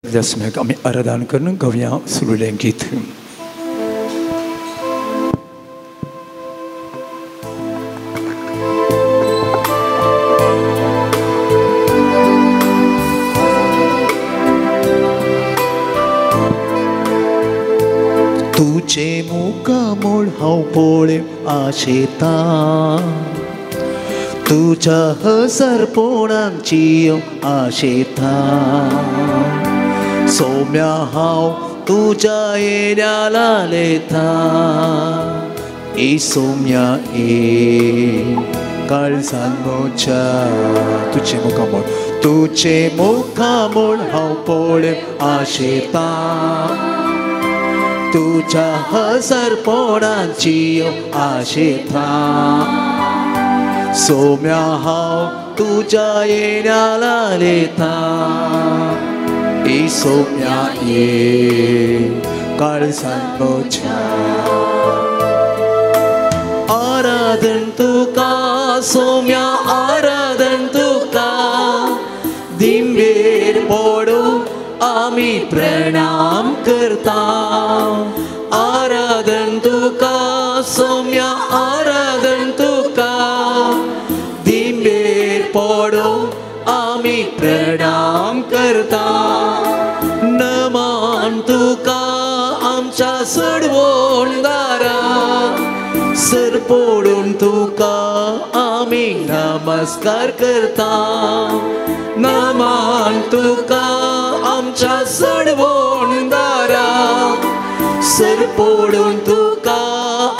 आमी आराधन करून गावया सुरुलें गीत. तुझे मुखामोळ हांव पळय आशेता, तुज्या हसरपोणांची आशेता. सोम्या हांव तुज्या येऱ्या लालेता, ए सोम्या ए काळजान म्हज्या. तुझे मुखामोळ, तुझे मुखामोळ हांव पळय आशेता, तुज्या हसरपोणांची आशेता. सोम्या हांव तुज्या येण्या लालेता, ए सोम्या ये काळजान म्हज्या. आराधन तुका सोम्या, आराधन तुका, दिंबेर पडून आमी प्रणाम करता. आराधन तुका सोम्या, आराधन तुका, दिंबेर पडून आमी प्रणाम करता. नमान तुका आमच्या सडवणदारा, सर पडून तुका आमी नमस्कार करता. नमान तुका आमच्या सडवणदारा, सर पडून तुका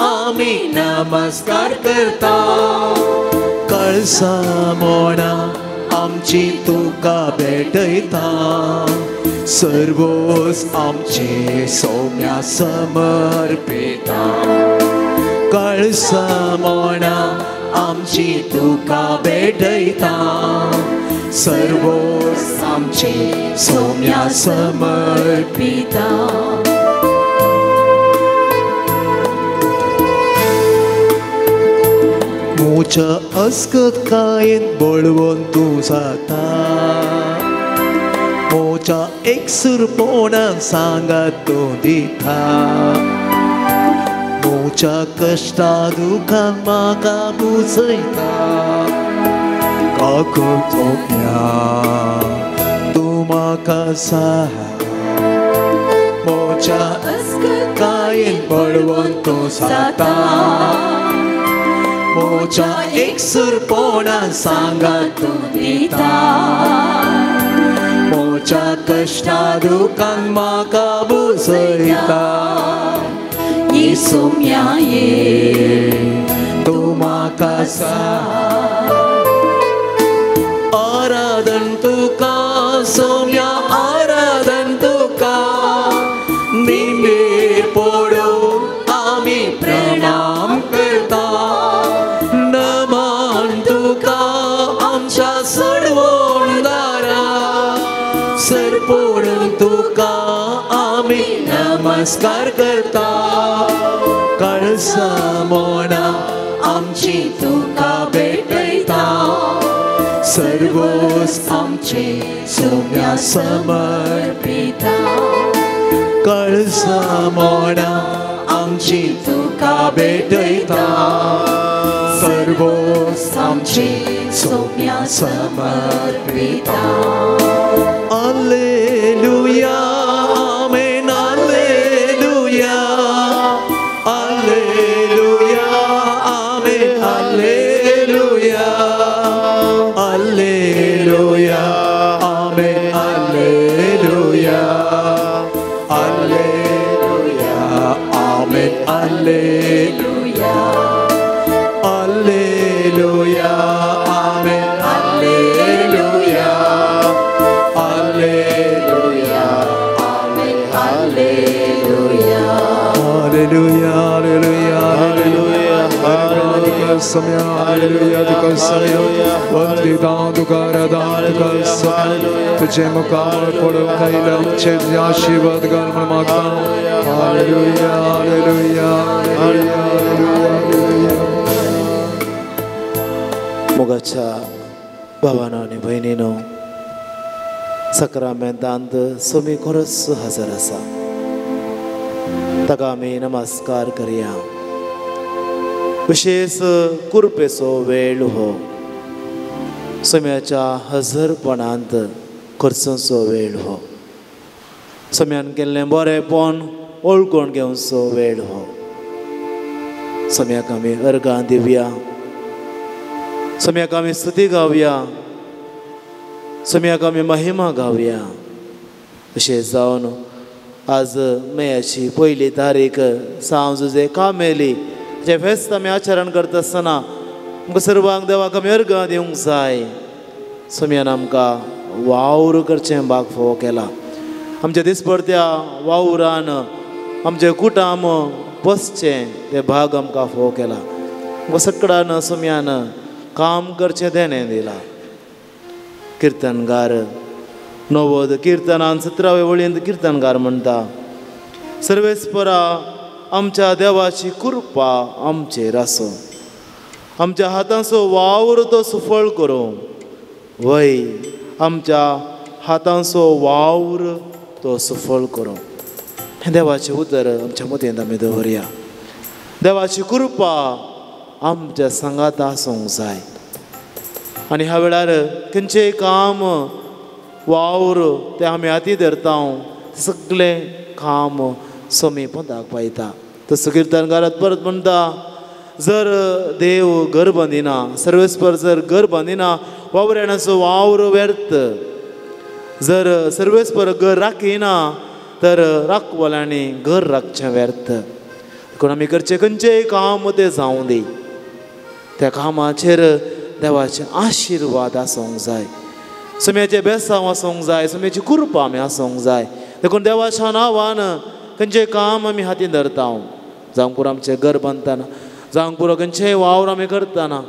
आमी नमस्कार करता. कळसा मोडा आमची तुका भेटयता, सर्वोस आमचे सोम्या समर्पिता. कळसा मोडा आमची तुका भेटयता, सर्वोस आमचे सोम्या समर्पिता. म्हज्या अस्कतकायेन बळवंत तूं जाता, म्हज्या एकसुरपोणान सांगात तूं दिता. म्हज्या कश्टा दुखान म्हाका बुजयता, काकू सोम्या तूं म्हाका सहा. म्हज्या अस्कतकायेन बळवंत तूं जाता, म्हज्या एकसुरपोणान सांगात तूं दिता. म्हज्या कश्टा दुखान म्हाका बुजयता, ए सोम्या ये तूं म्हाका सहा. आराधन तुका सोम्या, आराधन तुका, दिंबेर पडून आमी प्रणाम करता. नमान तुका आमच्या सडवणदारा, सर पडून तुका आमी नमस्कार करता. कळसा मोडा आमची तुका भेटयता, सर्वोस आमचे सोम्या समर्पिता. कळसा मोडा आमची तुका भेटयता, सर्वोस आमचे Saumya समर्पिता. Alleluia, amen, alleluia, alleluia, amen, alleluia, alleluia, amen, alleluia, alleluia, amen, alleluia, alleluia, amen, alleluia, alleluia, amen, alleluia. Hallelujah, hallelujah, hallelujah. Soumya, hallelujah, तुका सम्या, वंदिता तुका आराधन तुका सम्या. तुझे मुखामळ पळोवंक आयला आमचे आशीर्वाद घाल म्हूण मागता. Hallelujah, hallelujah, hallelujah, hallelujah. मोगाच्या भावानो आनी भयणीनो, सक्रामेंतांत सोमी खरोच हजर आसा, ताका आमी नमस्कार करया. विशेष कृपेचो वेळ हो, सोम्याच्या हजरपणांत खर्चो वेळ हो, सोम्यान केल्लें बरेंपण ओळखून घेवचो वेळ हो. सोम्याक आमी अर्गां दिवया, सोम्याक आमी स्तुती गावया, सोम्याक आमी महिमा गावया. अशें जावन आज मेयाची पयली तारीख सांव जुजे कामेली जें फेस्त आमी आचरण करता आसतना आमकां सर्वांक देवाक आमी अर्गां दिवंक जाय. सोम्यान आमकां वावर करचें भाग फावो केला. आमच्या दिसपडत्या वावरान आमचें कुटाम बसचें तें भाग आमकां फावो केला. आमकां सकडान सोम्यान काम करचें देणें दिलां. किर्तनगार 90 किर्तनान 17व्या वळींत किर्तनगार म्हणटा, सर्वेस्परा आमच्या देवाची कृपा आमचेर आसूं, आमच्या हातांचो वावर तो सुफळ करूं, वय आमच्या हातांचो वावर तो सुफळ करूं. हें देवाचें उतर आमच्या मतींत आमी दवरया. देवाची कृपा आमच्या सांगात आसूंक जाय. आनी ह्या वेळार खंयचेंय काम वावर तें आमी हाती धरता, सगळें काम सोमी पंदाक पायता. तसो किर्तनकारात परत म्हणटा, जर देव घर बांदिना, सर्वेस्पर जर घर बांदिना, वावऱ्याणाचो वावर व्यर्थ. जर सर्वेस्पर घर राखिना तर राखवाल्यांनी घर राखचें व्यर्थ. देखून आमी करचें खंयचेंय काम तें जावं दी, त्या कामाचेर देवाचे आशिर्वाद आसूंक जाय, सोम्याचें बेसांव आसूंक जाय, सोम्याची कृपा आमी आसूंक जाय. देखून देवाच्या नांवान खंयचें काम आमी हातीन धरता, जावंक पुरो आमचें घर बांदतना, जावंक पुरो खंयचेंय वावर आमी करतना,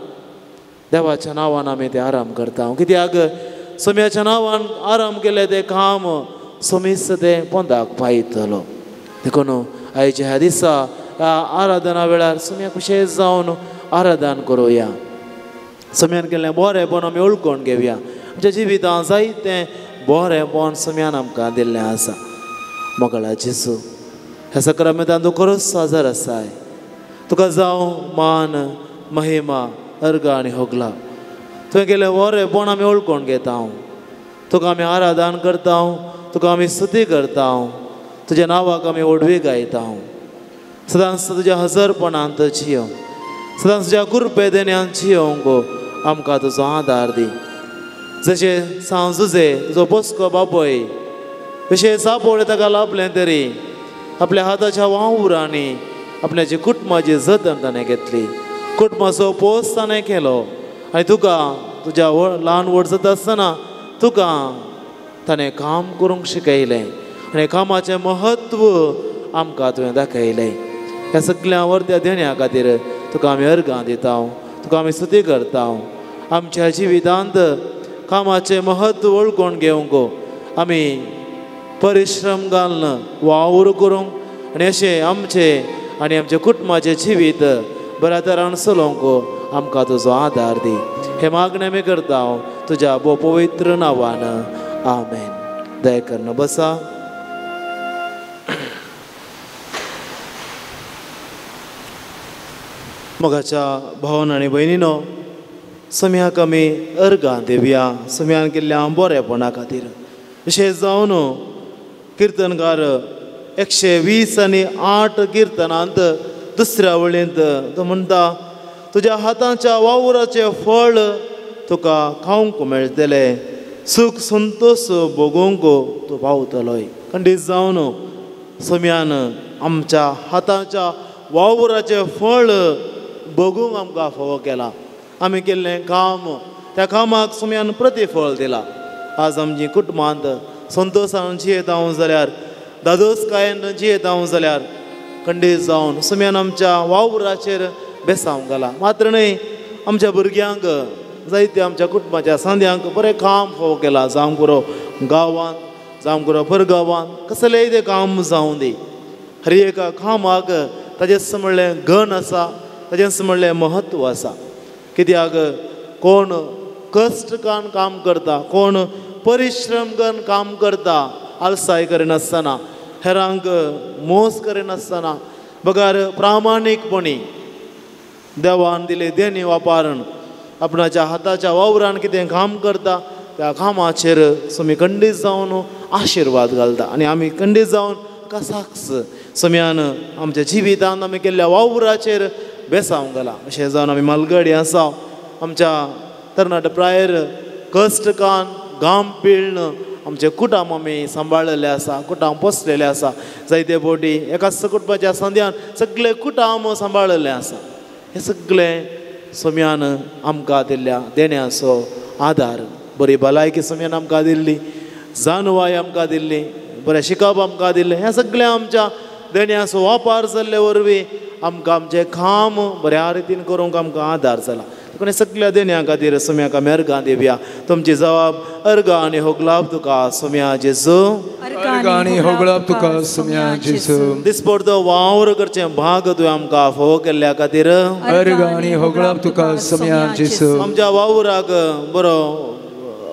देवाच्या नांवान आमी तें आराम करता. कित्याक सोम्याच्या नांवान आराम केलें तें काम सोमीस तें पोंदाक पायतलो. देखून आयच्या ह्या दिसा ह्या आराधना वेळार सोम्याक विशेश जावन आराधन करुया. सोम्यान केल्लें बरेंपण आमी ओळखून घेवया. आमच्या जिवितांत जायतें बरेंपण सोम्यान आमकां दिल्लें आसा. मोगाळा जेजू, ह्या सक्रामेंतान तूं खरोच साजर आसाय. तुका जावं मान, महिमा, अर्गां आनी होगला. तुवें केल्लें बरेंपण आमी ओळखून घेता, तुका आमी आराधन करता, तुका आमी स्तुती करता, तुज्या नांवाक आमी ओडवी गायता. सदांच तुज्या हजरपणांत जियोंक, सदांच तुज्या कृपे देण्यान जियोंक आमकां तुजो आदार दी. जशें सांव जुजे तुजो बसको बाबय तशें सापोळे ताका लाभलें तरी आपल्या हाताच्या वावरांनी आपल्याची कुटुंबाची जतन ताणें घेतली, कुटुंबाचो पोस ताणें केलो आनी तुका तुज्या ल्हान व्हड जाता आसतना तुका ताणें काम करूंक शिकयलें आनी कामाचें म्हत्व आमकां तुवें दाखयलें. ह्या सगळ्या वर्त्या देण्या खातीर तुका आमी अर्गां दिता, तुका आमी स्तुती करता. आमच्या जिवितांत कामाचें म्हत्व वळखून घेवंक आमी परिश्रम घालून वावर करूंक आनी अशें आमचें आनी आमच्या कुटुंबाचें जिवीत बऱ्या तरान चलोवंक आमकां तुजो आदार दी. हें मागणें आमी करता तुज्या भोव पवित्र नांवान, आमेन. दया करून बसा. मोगाच्या भावन आनी भयणीनो, सोम्याक आमी अर्गां दिवया सोम्यान केल्ल्या बरेपणा खातीर. विशेश जावन किर्तनकार 120 आनी 8 किर्तनांत दुसऱ्या वळींत तो म्हणटा, तुज्या हाताच्या वावराचें फळ तुका खावंक मेळटलें, सूख संतोश भोगूंक तूं पावतलोय. खंडीत जावन सोम्यान आमच्या हाताच्या वावराचें फळ भोगूंक आमकां फावो केला. आमी केल्लें काम त्या कामाक सोम्यान प्रतिफळ दिला. आज आमची कुटुंबांत संतोशान जियेता जाल्यार, दादोसकायेन जियेता जाल्यार खंडीत जावन सोम्यान आमच्या वावराचेर बेसांव घाला. मात्र न्हय, आमच्या भुरग्यांक जायते आमच्या कुटुंबाच्या सांद्यांक बरें काम फावो केलां. जावंक पुरो गांवांत, जावंक पुरो परगांवांत, कसलेंय तें काम जावं दी, हर एका कामाक ताजें म्हणलें गण आसा, ताजें म्हणलें म्हत्व आसा. कित्याक कोण कश्ट कान काम करता, कोण परिश्रम करून काम करता, आलसाय करिनासतना, हेरांक मोस करिनासतना, बगर प्रामाणीकपणी देवान दिले देणी वापरून आपणाच्या हाताच्या वावरान कितें काम करता त्या कामाचेर स्वामी खंडीत जावन आशिर्वाद घालता. आनी आमी खंडीत जावन कसाक्स स्वाम्यान आमच्या जिवितान आमी केल्ल्या वावराचेर बेसांव घाला. अशें जावन आमी मालगडी आसा, आमच्या तरणाटे प्रायर कश्ट कान घाम पिळ्ण आमचे कुटाम आमी सांबाळलेले आसा, कुटाम पोसलेले आसा. जायते बोटी एकाच कुटुंबाच्या संद्यान सगळे कुटाम सांबाळलेले आसा. हे सगळें स्वाम्यान आमकां दिल्ल्या देण्याचो आदार, बरी भलायकी स्वाम्यान आमकां दिल्ली, जानवाय आमकां दिल्ली, बरें शिकप आमकां दिल्लें. हें सगळें आमच्या देण्याचो वापर जाल्ले वरवीं आमकां आमचें काम बऱ्या रितीन करूंक आमकां आदार जाला. देखून हे सगळ्या देण्या खातीर स्वाम्याक आमी अर्गां दिवया. तुमची जबाब अर्गां आनी होगलाप तुका स्वाम्या जेजू, अर्गां आनी होगलाप तुका स्वाम्या जेजू. दिसपडतो वावर करचें भाग तुवें आमकां फावो केल्ल्या खातीर अर्गां आनी होगलाप तुका स्वाम्या जेजू. आमच्या वावराक बरो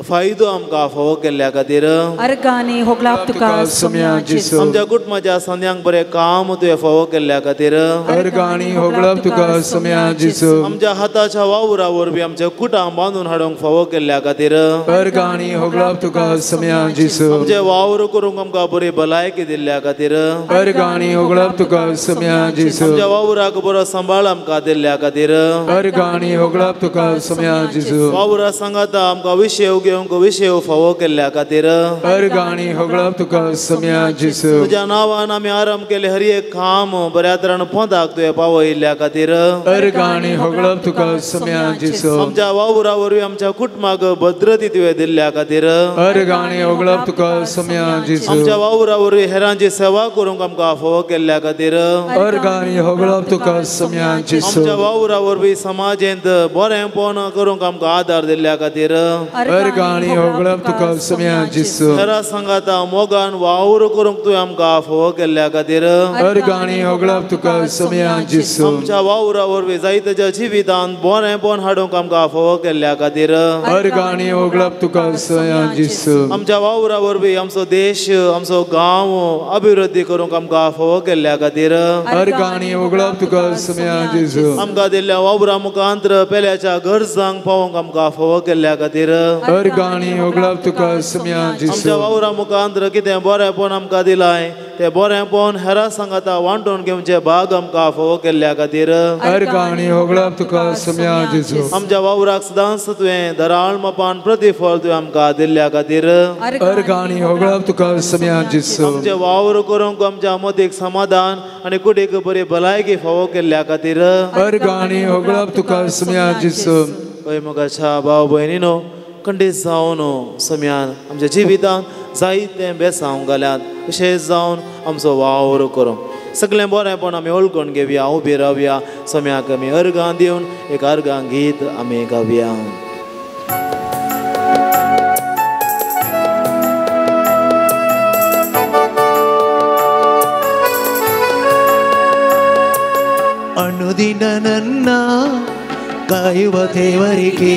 फायदो आमकां फावो केल्ल्या खातीर अर्गांनी होगलाप तुका स्वाम्या जेजू. आमच्या कुटुंबाच्या संद्यांक बरें काम तुवें फावो केल्ल्या खातीर अर्गांनी होगलाप तुका स्वाम्या जेजू. आमच्या हाताच्या वावरा वरवीं आमच्या कुटां बांदून हाडूंक फावो केल्ल्या खातीर अर्गांनी होगलाप तुका स्वाम्या जेजू. आमचे वावर करूंक आमकां बरी भलायकी दिल्ल्या खातीर अर्गांनी होगलाप तुका स्वाम्या जेजू. आमच्या वावराक बरो सांबाळ आमकां दिल्ल्या खातीर अर्गांनी होगलाप तुका स्वाम्या जेजू. वावरा सांगाता आमकां विशय घेवंक विशय फावो केल्ल्या खातीर अर्गांनी होगलाप तुका स्वाम्या जेजू. तुज्या नांवान आमी आरंभ केले हर एक काम बऱ्या तरान पोंदाक तुवें पावयिल्ल्या खातीर अर्गांनी होगलाप तुका स्वाम्या जेजू. आमच्या वावरा वरवीं आमच्या कुटुंबाक भद्रती तुवें दिल्ल्या खातीर अर्गांनी होगलाप तुका स्वाम्या जेजू. आमच्या वावरा वरवीं हेरांची सेवा करूंक आमकां फावो केल्ल्या खातीर अर्गांनी होगलाप तुका स्वाम्या जेजू. आमच्या वावरा वरवीं समाजेंत बरेंपण करूंक आमकां आदार दिल्ल्या खातीर अर्गांनी होगलाप तुका स्वाम्या जेजू. हेरा सांगाता मोगान वावर करूंक तुवें आमकां फावो केल्ल्या खातीर अर्गांनी होगलाप तुका स्वाम्या जेजू. आमच्या वावरा वरवीं जायत्याच्या जिवितांत बरेंपण हाडूंक आमकां फावो केल्ल्या खातीर अर्गांनी होगलाप तुका स्वाम्या जेजू. आमच्या वावरा वरवीं आमचो देश आमचो गांव अभिवृद्धी करूंक आमकां फावो केल्ल्या खातीर अर्गांनी होगलाप तुका स्वाम्या जेजू. आमकां दिल्ल्या वावरा मुखांत्र पेल्याच्या गरजांक पावोवंक आमकां फावो केल्ल्या खातीर अर्गांनी होगलाप तुका स्वाम्या जेजू. आमच्या वावरा मुखांत्र कितें बरेंपण आमकां दिलाय ते बरेंपण हेरा सांगाता वांटून घेवचे भाग आमकां फावो केल्ल्या खातीर अर्गांनी होगलाप तुका स्वाम्या जेजू. आमच्या वावराक सदांच तुवें दराळ मापान प्रतिफळ तुवें आमकां दिल्ल्या खातीर अर्गांनी होगलाप तुका स्वाम्या जेजू. आमचे वावर करूंक आमच्या मतीक समाधान आनी कुडीक बरी भलायकी फावो केल्ल्या खातीर अर्गांनी होगलाप तुका स्वाम्या जेजू. हय मोगाच्या भाव भयणीनो, खंडीत जावन स्वाम्यान आमच्या जिवितांत जायतें बेसांव घाल्यात. अशें जावन आमचो वावर करूंक सगळें बरेंपण आमी वळखून घेवया, उबी रावया. स्वाम्याक आमी अर्गां दिवन एक अर्गां गीत आमी गावया. ಅನುದಿನ ನನ್ನ ಕಾಯುವ ದೇವರಿಗೆ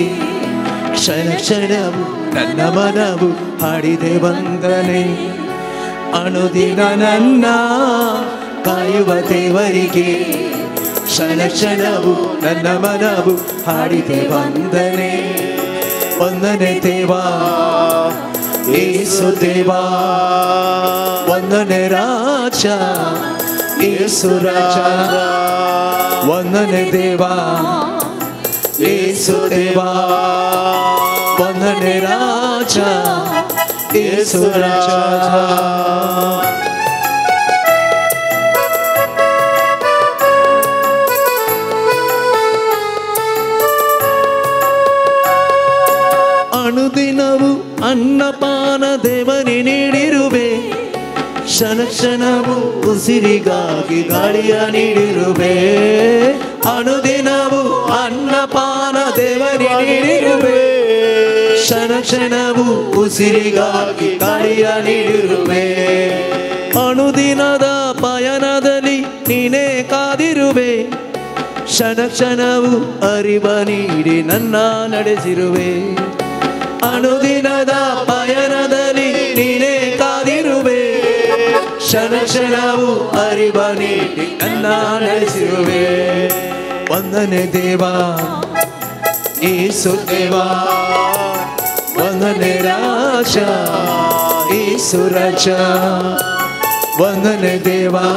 ಕ್ಷಣ ಕ್ಷಣವು ನನ್ನ ಮನವು ಹಾಡಿದೆ ವಂದನೆ. ಅನುದಿನ ನನ್ನ ಕಾಯುವ ದೇವರಿಗೆ ಕ್ಷಣ ಕ್ಷಣವು ನನ್ನ ಮನವು ಹಾಡಿದೆ ವಂದನೆ. ವಂದನೆ ದೇವಾ ಯೇಸು ದೇವಾ, ವಂದನೆ ರಾಜ ಯೇಸು ರಾಜ, ವಂದನೆ ದೇವಾ ಯೇಸು ದೇವಾ, ವಂದನೆ ರಾಜ ಯೇಸು ರಾಜ. ಅನುದಿನವು ಅನ್ನಪಾನ ದೇವನೇ ನೀಡಿರುವೆ, ಕ್ಷಣ ಕ್ಷಣವು ಉಸಿರಿಗಾಗಿ ಗಾಳಿಯ ನೀಡಿರುವೆ. ಅನುದಿನವು ಅನ್ನಪಾನ ದೇವನೇ ನೀಡಿರುವೆ, ಕ್ಷಣ ಕ್ಷಣವು ಉಸಿರಿಗಾಗಿ ಗಾಳಿಯ ನೀಡಿರುವೆ. ಅನುದಿನದ ಪಯಣದಲ್ಲಿ ನೀನೇ ಕಾದಿರುವೆ, ಕ್ಷಣ ಕ್ಷಣವು ಅರಿವ ನೀಡಿ ನನ್ನ ನಡೆಸಿರುವೆ. ಅನುದಿನದ ಪಯಣದಲ್ಲಿ ನೀನೇ ಕಾದಿರುವೆ, ಕ್ಷಣ ಕ್ಷಣವೂ ಅರಿವ ನೀಡಿ ನನ್ನ ನಡೆಸಿರುವೆ. ವಂದನೆ ದೇವಾ ಯೇಸು ದೇವಾ, ವಂದನೆ ರಾಜ ಯೇಸು ರಾಜ, ವಂದನೆ ದೇವಾ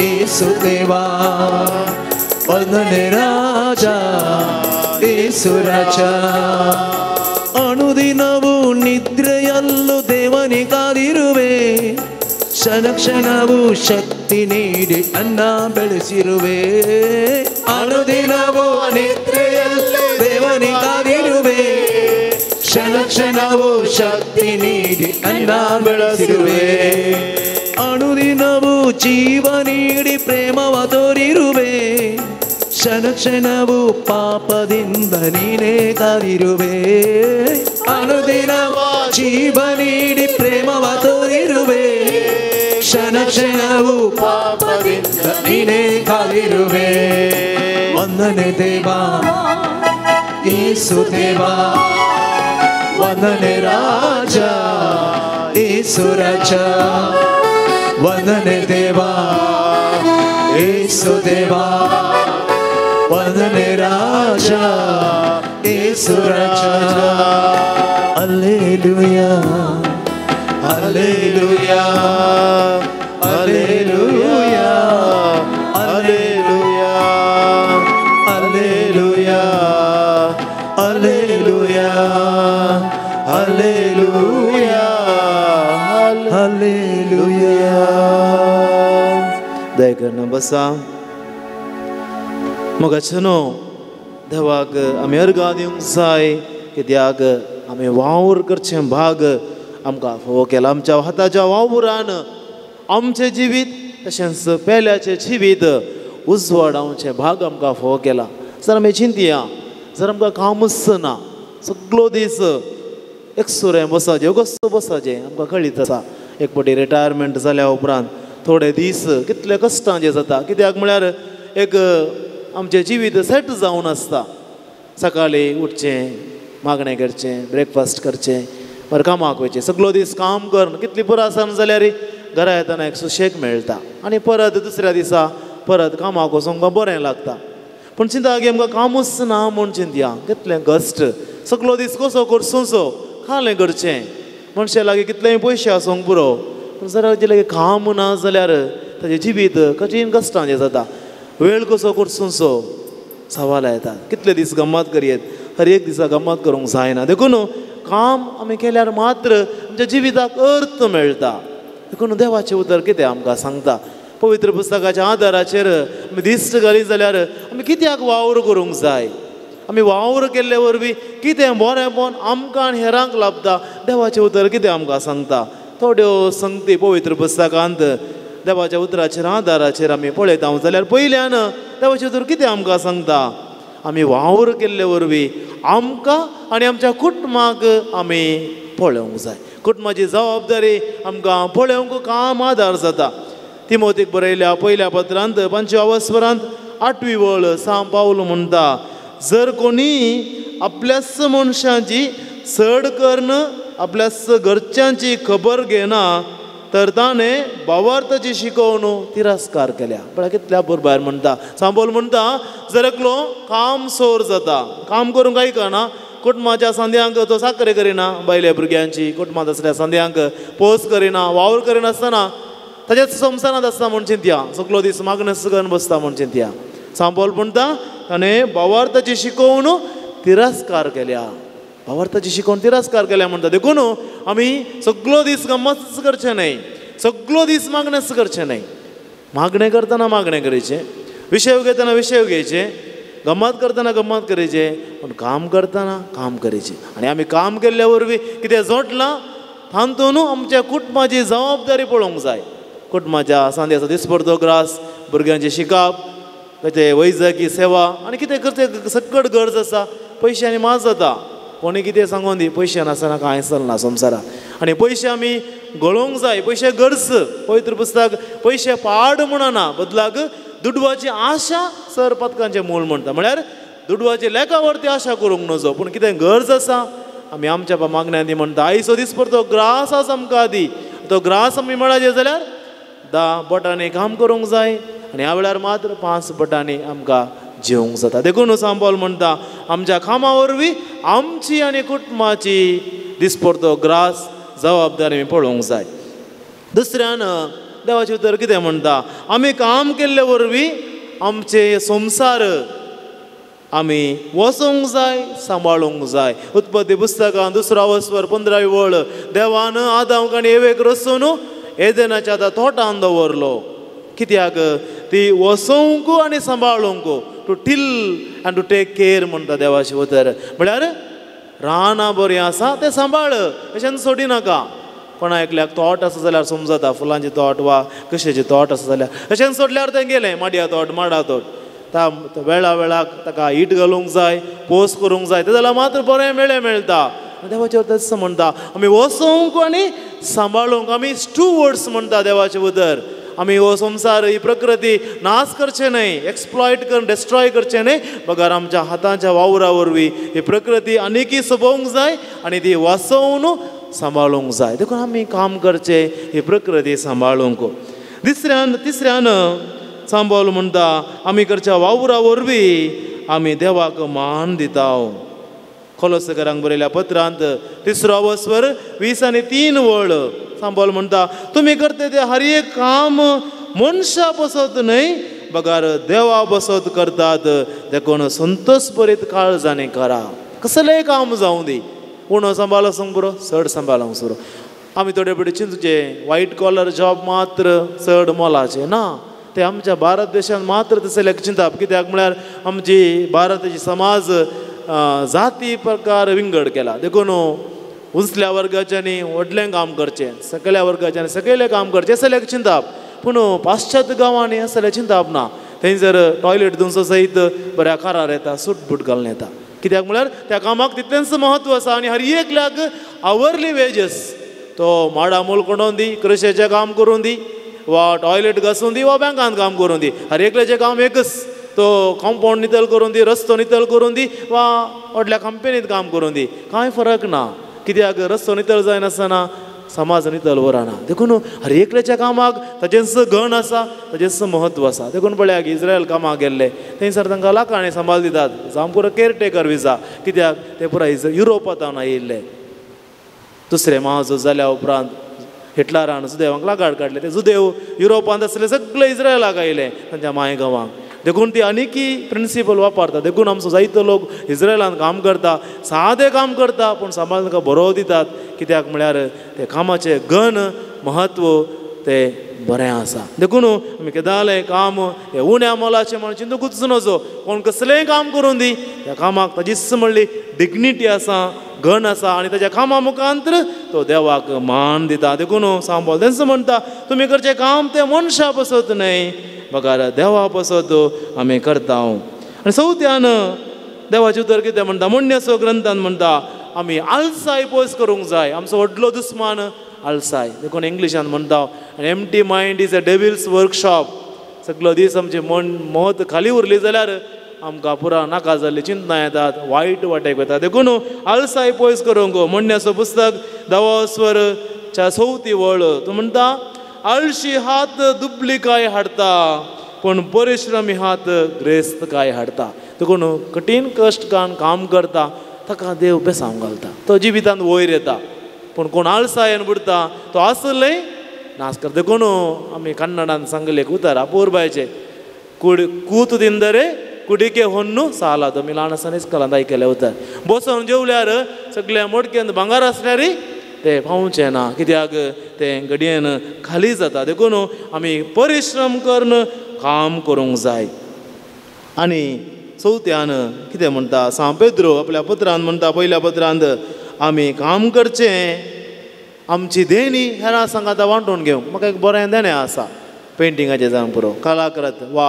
ಯೇಸು ದೇವಾ, ವಂದನೆ ರಾಜ ಯೇಸು ರಾಜ. ಅನುದಿನವೂ ನಿದ್ರೆಯಲ್ಲೂ ದೇವನೇ ಕಾದಿರುವೆ, ಕ್ಷಣ ಕ್ಷಣವೂ ಶಕ್ತಿ ನೀಡಿ ಅನ್ನ ಬೆಳೆಸಿರುವೆ. ಅನುದಿನವೂ ನಿದ್ರೆಯಲ್ಲೂ ದೇವನೇ ಕಾದಿರುವೆ, ಕ್ಷಣ ಕ್ಷಣವೂ ಶಕ್ತಿ ನೀಡಿ ಅನ್ನ ಬೆಳೆಸಿರುವೆ. ಅನುದಿನವೂ ಜೀವ ನೀಡಿ ಪ್ರೇಮವ ತೋರಿರುವೆ, ಕ್ಷಣ ಕ್ಷಣವೂ ಪಾಪದಿಂದ ನೀನೇ ಕಾದಿರುವೆ. ಅನುದಿನವೂ ಜೀವ ನೀಡಿ ಪ್ರೇಮವ ತೋರಿರುವೆ, ಕ್ಷಣ ಕ್ಷಣವೂ ಪಾಪದಿಂದ ನೀನೇ ಕಾದಿರುವೆ. ವಂದನೆ ದೇವಾ ಯೇಸು ದೇವಾ, ವಂದನೆ ರಾಜ ಯೇಸು ರಾಜ, ವಂದನೆ ದೇವಾ ಯೇಸು ದೇವಾ, ವಂದನೆ ರಾಜ ಯೇಸು ರಾಜ. Hallelujah hallelujah hallelujah hallelujah hallelujah hallelujah hallelujah hallelujah. दयकरण बसा मोगाचेनो देवाक आमी अर्गां दिवंक जाय कित्याक आमी वावर करचें भाग आमकां फावो केला. आमच्या हाताच्या वावरान आमचें जिवीत तशेंच पेल्याचें जिवीत उजवाडावचें भाग आमकां फावो केला. जर आमी चिंतया, जर आमकां कामच ना, सगळो दीस एकसुरें बसाचें कसो बसाचें आमकां कळीत आसा. एक फावटी रिटायरमेंट जाल्या उपरांत थोडे दीस कितले कश्टांचे जाता, कित्याक म्हळ्यार एक आमचें जिवीत सेट जावन आसता. सकाळीं उठचें, मागणें करचें, ब्रेकफास्ट करचें, बरें कामाक वयचें, सगळो दीस काम करून कितली पुरो आसना जाल्यार घरा येतना एक सुशेग मेळटा आनी परत दुसऱ्या दिसा परत कामाक वचूंक बरें लागता. पूण चिंता की आमकां कामूच ना म्हूण चिंतया, कितलें कश्ट, सगळो दीस कसो करसो खालें करचें. मनशा लागीं कितलेय पयशे आसूंक पुरो, पूण जर ताजे लागीं काम ना जाल्यार ताजें जिवीत कठीण कश्टांचें जाता. वेळ कसो करसो सवाल येता. कितले दीस गम्मत करयेत, हर एक दिसा गम्मत करूंक जायना. देखून काम आमी केल्यार मात्र आमच्या जिविताक अर्थ मेळटा. देखून देवाचें उतर कितें आमकां सांगता, पवित्र पुस्तकाच्या आदाराचेर आमी दिश्ट घाली जाल्यार आमी कित्याक वावर करूंक जाय, आमी वावर केल्ले वरवीं कितें बरेंपण आमकां आनी हेरांक लाभता, देवाचें उतर कितें आमकां सांगता. थोड्यो संगती पवित्र पुस्तकांत देवाच्या उतराचेर आदाराचेर आमी पळयता जाल्यार पयल्यान देवाचें उतर कितें आमकां सांगता, आमी वावर केल्ले वरवीं आमकां आनी आमच्या कुटुंबाक आमी पळोवंक जाय. कुटुंबाची जबाबदारी आमकां पळोवंक काम आदार जाता. तिमोतीक बरयल्या पयल्या पत्रांत 5व्या वस्वरांत 8वी वळ सांव पावल म्हणटा, जर कोणी आपल्याच मनशांची चड करून आपल्याच घरच्यांची खबर घेना तर ताणें भावार्थाची शिकोवन तिरस्कार केल्या. पळय कितल्या बरोबर म्हणटा सांबोल म्हणटा, जर एकलो काम सोर जाता, काम करूंक आयकना, कुटुंबाच्या सांद्यांक तो साकरे करिना, बायल्या भुरग्यांची कुटुंबांत आसल्या सांद्यांक पोस करिना, वावर करिनासतना ताज्याच संवसारांत आसता म्हूण चिंतया, सगलो दीस मागणें करून बसता म्हूण चिंतया. सांबोल म्हणटा ताणें भावार्थाची शिकोवन तिरस्कार केल्या. भावार्थाची शिकोवन तिरस्कार केल्या म्हणटा. देखून आमी सगलो दीस गम्मतच करचें न्हय, सगलो दीस मागणेंच करचें न्हय. मागणें करतना मागणें करचें, विशय घेतना विशय घेवचें, गम्मत करतना गम्मत करचें, पूण काम करतना काम करचें. आनी आमी काम केल्ल्या वरवीं कितें जोडलां तातूंत आमच्या कुटुंबाची जबाबदारी पळोवंक जाय. कुटुंबाच्या सांद्याचो दिसपडतो ग्रास, भुरग्यांचें शिकप, कितें वैजकी सेवा आनी कितें करचें सकट गरज आसा. पयशांनी माज जाता, कोणी कितें सांगून दी, पयशे नासतना कांय चलना संवसारांत. आनी पयशे आमी गळोवंक जाय, पयशे गरज. पवित्र पुस्तक पयशे पाड म्हणना, बदलाक दुडवाची आशा सर पदकांचें मूळ म्हणटा. म्हळ्यार दुडवाची लेखावरती आशा करूंक नजो, पूण कितें गरज आसा आमी आमच्या मागण्या दी म्हणटा आयचो दीस परतो ग्रास आसा आमकां दी. तो ग्रास आमी मेळाचे जाल्यार 10 बोटांनी काम करूंक जाय आनी ह्या वेळार मात्र 5 बोटांनी आमकां जेवंक जाता. देखून सांबोल म्हणटा आमच्या कामा वरवीं आमची आनी कुटुंबाची दिसपडतो ग्रास जबाबदारी आमी पळोवंक जाय. दुसऱ्यान देवाचें उतर कितें म्हणटा आमी काम केल्ले वरवीं आमचे संवसार आमी वचोंक जाय सांबाळूंक जाय. उत्पत्ती पुस्तकां 2 वस्वर 15 वळ देवान आदांक आनी एवेक रसून एदेनाच्या आतां तोटान दवरलो. कित्याक ती वसोवंक आनी सांबाळूंक, to till and to take care म्हणटा देवाचें उतर. म्हळ्यार रानां बरीं आसा तें सांबाळ, अशें सोडी नाका. कोणा एकल्याक तोट आसा जाल्यार समजता फुलांचें तोट वा कशेचें तोट आसा जाल्यार अशें सोडल्यार तें गेलें माडया तोट माडा तोट ता वेळा वेळाक ताका हीट घालूंक जाय पोस करूंक जाय तें जाल्यार मात्र बरें मेळें मेळटा. देवाचें उतर म्हणटा आमी वसोवंक आनी सांबाळूंक, आमी स्टुवर्ड्स म्हणटा देवाचें उतर. आमी हो संवसार ही प्रकृती नाश करचें न्हय, एक्सप्लॉयट करून डिस्ट्रॉय करचें न्हय, बगर आमच्या हातांच्या वावरा वरवीं ही प्रकृती आनीकय सोबोवंक जाय आनी ती वाचोवन सांबाळूंक जाय. देखून आमी काम करचें ही प्रकृती सांबाळूंक. तिसऱ्यान सांबाळ म्हणटा आमी करच्या वावरा वरवीं आमी देवाक मान दिता. कोलोसकरांक बरयल्या पत्रांत 3 वस्वर 20 आनी 3 वळ सांबाळ म्हणटा तुमी करते ते हर एक काम मनशा बसत न्हय बगर देवा बसत करतात, देखून संतोष बरीत काळजांनी करा. कसलेंय काम जावं दी, उणो सांबाळ आसूंक बरो चड सांबाळ आसूंक बरो. आमी थोडे फावटी चिंतचे व्हायट कॉलर जॉब मात्र चड मोलाचें ना, ते आमच्या भारत देशांत मात्र तसलें चिंतप. कित्याक म्हळ्यार आमची भारताची समाज जाती प्रकार विंगड केला. देखून उंचल्या वर्गाच्यांनी व्हडलें काम करचें, सकयल्या वर्गाच्यांनी सकयलें काम करचें असलें चिंतप. पूण पाश्चात्य गांवांनी असलें चिंतप ना. थंयसर टॉयलेट धुवचो सयत बऱ्या कारार येता, सूट बूट घालून येता. कित्याक म्हळ्यार त्या कामाक तितलेंच म्हत्व आसा आनी हर एकल्याक आवरली वेजस, तो माडा मोल कोणोवन दी, कृशेचें काम करून दी वा टॉयलेट घासून दी वा बँकांत काम करून दी, हर एकल्याचें काम एकच, तो कंपावंड नितळ करून दी, रस्तो नितळ करून दी वा व्हडल्या कंपनीत काम करून दी, कांय फरक ना. कित्याक रस्तो नितळ जायनासतना समाज नितळ उरना. देखून हर एकल्याच्या कामाक ताजेंच गण आसा, ताजेंच म्हत्व आसा. देखून पळयात इस्रायल कामाक गेल्ले थंयसर तांकां लाखांनी सांबाळ दितात, जावं पुरो केअरटेकर विजा. कित्याक ते पुराय युरोपांत आयिल्ले. दुसरें महाझूज जाल्या उपरांत हिटलरान जुदेवांक लागाड काडले, ते जुदेव युरोपांत आसले सगळे इस्रायलाक आयले तांच्या माय गांवांक. देखून ती आनीकी प्रिंसिपल वापरता. देखून आमचो जायतो लोक इस्रायलान काम करता, सादें काम करता पूण सांबाळ तांकां बरो दितात. कित्याक म्हळ्यार ते कामाचें गण म्हत्व तें बरें आसा. देखून आमी केदालें काम हें उण्या मोलाचें म्हण चिंतूकूच नजो. कोण कसलेंय काम करून दी त्या कामाक ताजीच म्हणली डिग्निटी आसा, गण आसा आनी ताच्या कामा मुखांतर तो देवाक मान दिता. देखून सांबाळ तेंच म्हणटा तुमी करचें काम तें मनशा पसत न्हय बगर देवा पसत आमी करता. आनी चवथ्यान देवाचें उतर कितें म्हणटा म्हणण्याचो ग्रंथान म्हणटा आमी आलसाय पयस करूंक जाय. आमचो व्हडलो दुस्मान आलसाय. देखून इंग्लिशान म्हणटा empty mind is a devil's workshop. सगलो दीस आमचें मन मत खाली उरली जाल्यार आमकां पुरा नाका जाल्ली चिंतनां येतात, वायट वाटेक वता. देखून आलसाय पयस करूंक. म्हणण्याचो पुस्तक 10 चवथी वळ तूं म्हणटा आळशी हात दुबलिकाय हाडटा पूण परिश्रमी हात ग्रेस्तकाय हाडटा. देखून कठीण कश्ट कान काम करता ताका देव बेसांव घालता, तो जिवितांत वयर येता. पूण कोण आळसायेन बुडटा तो आसलें नाश करता. देखून आमी कन्नडान सांगलें उतर अपूर्बायचें कूत दिंदरे कुडिके होन्नू साला. तुमी ल्हान आसतना इस्कोलांत आयकलें उतर. बसोन जेवल्यार सगल्या मोडकेंत भांगर आसल्यार तें पावचें ना, कित्याक तें घडयेन खाली जाता. देखून आमी परिश्रम करून काम करूंक जाय. आनी चवथ्यान कितें म्हणटा सांव पेद्रो आपल्या पत्रांत म्हणटा पयल्या पत्रांत आमी काम करचें आमची देणी हेरां सांगाता वांटून घेवंक. म्हाका एक बरें देणें आसा पेंटिंगाचें जावंक पुरो, कलाकृत वा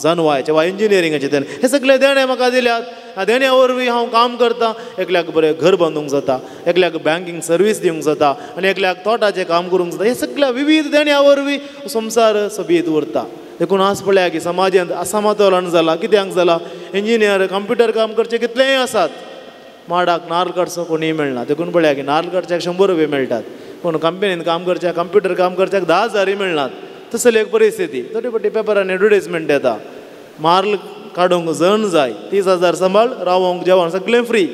जनवायचें वा इंजिनियरिंगाचें देणें, हें सगळें देणें म्हाका दिल्यात. ह्या देण्या वरवीं हांव काम करता. एकल्याक बरें घर बांदूंक जाता, एकल्याक बँकींग सर्वीस दिवंक जाता आनी एकल्याक तोटाचें काम करूंक जाता. हे सगळ्या विविध देण्या वरवीं संवसार सोबीत उरता. देखून आज पळया की समाजांत असमतोलन जाला. कित्याक जाला? इंजिनियर कंप्युटर काम करचे कितलेय आसात, माडाक नार्ल काडचो कोणीय मेळना. देखून पळया की नार्ल काडच्याक 100 रुपये मेळटात, पूण कंपनीन काम करच्याक कंप्युटर काम करच्याक 10,000 मेळनात. तसली एक परिस्थिती. थोडी फावटी पेपरान एडवर्टायजमेंट येता, मार्ल काडूंक जण जाय, 30,000 सांबाळ, रावोंक जेवण सगळें फ्री.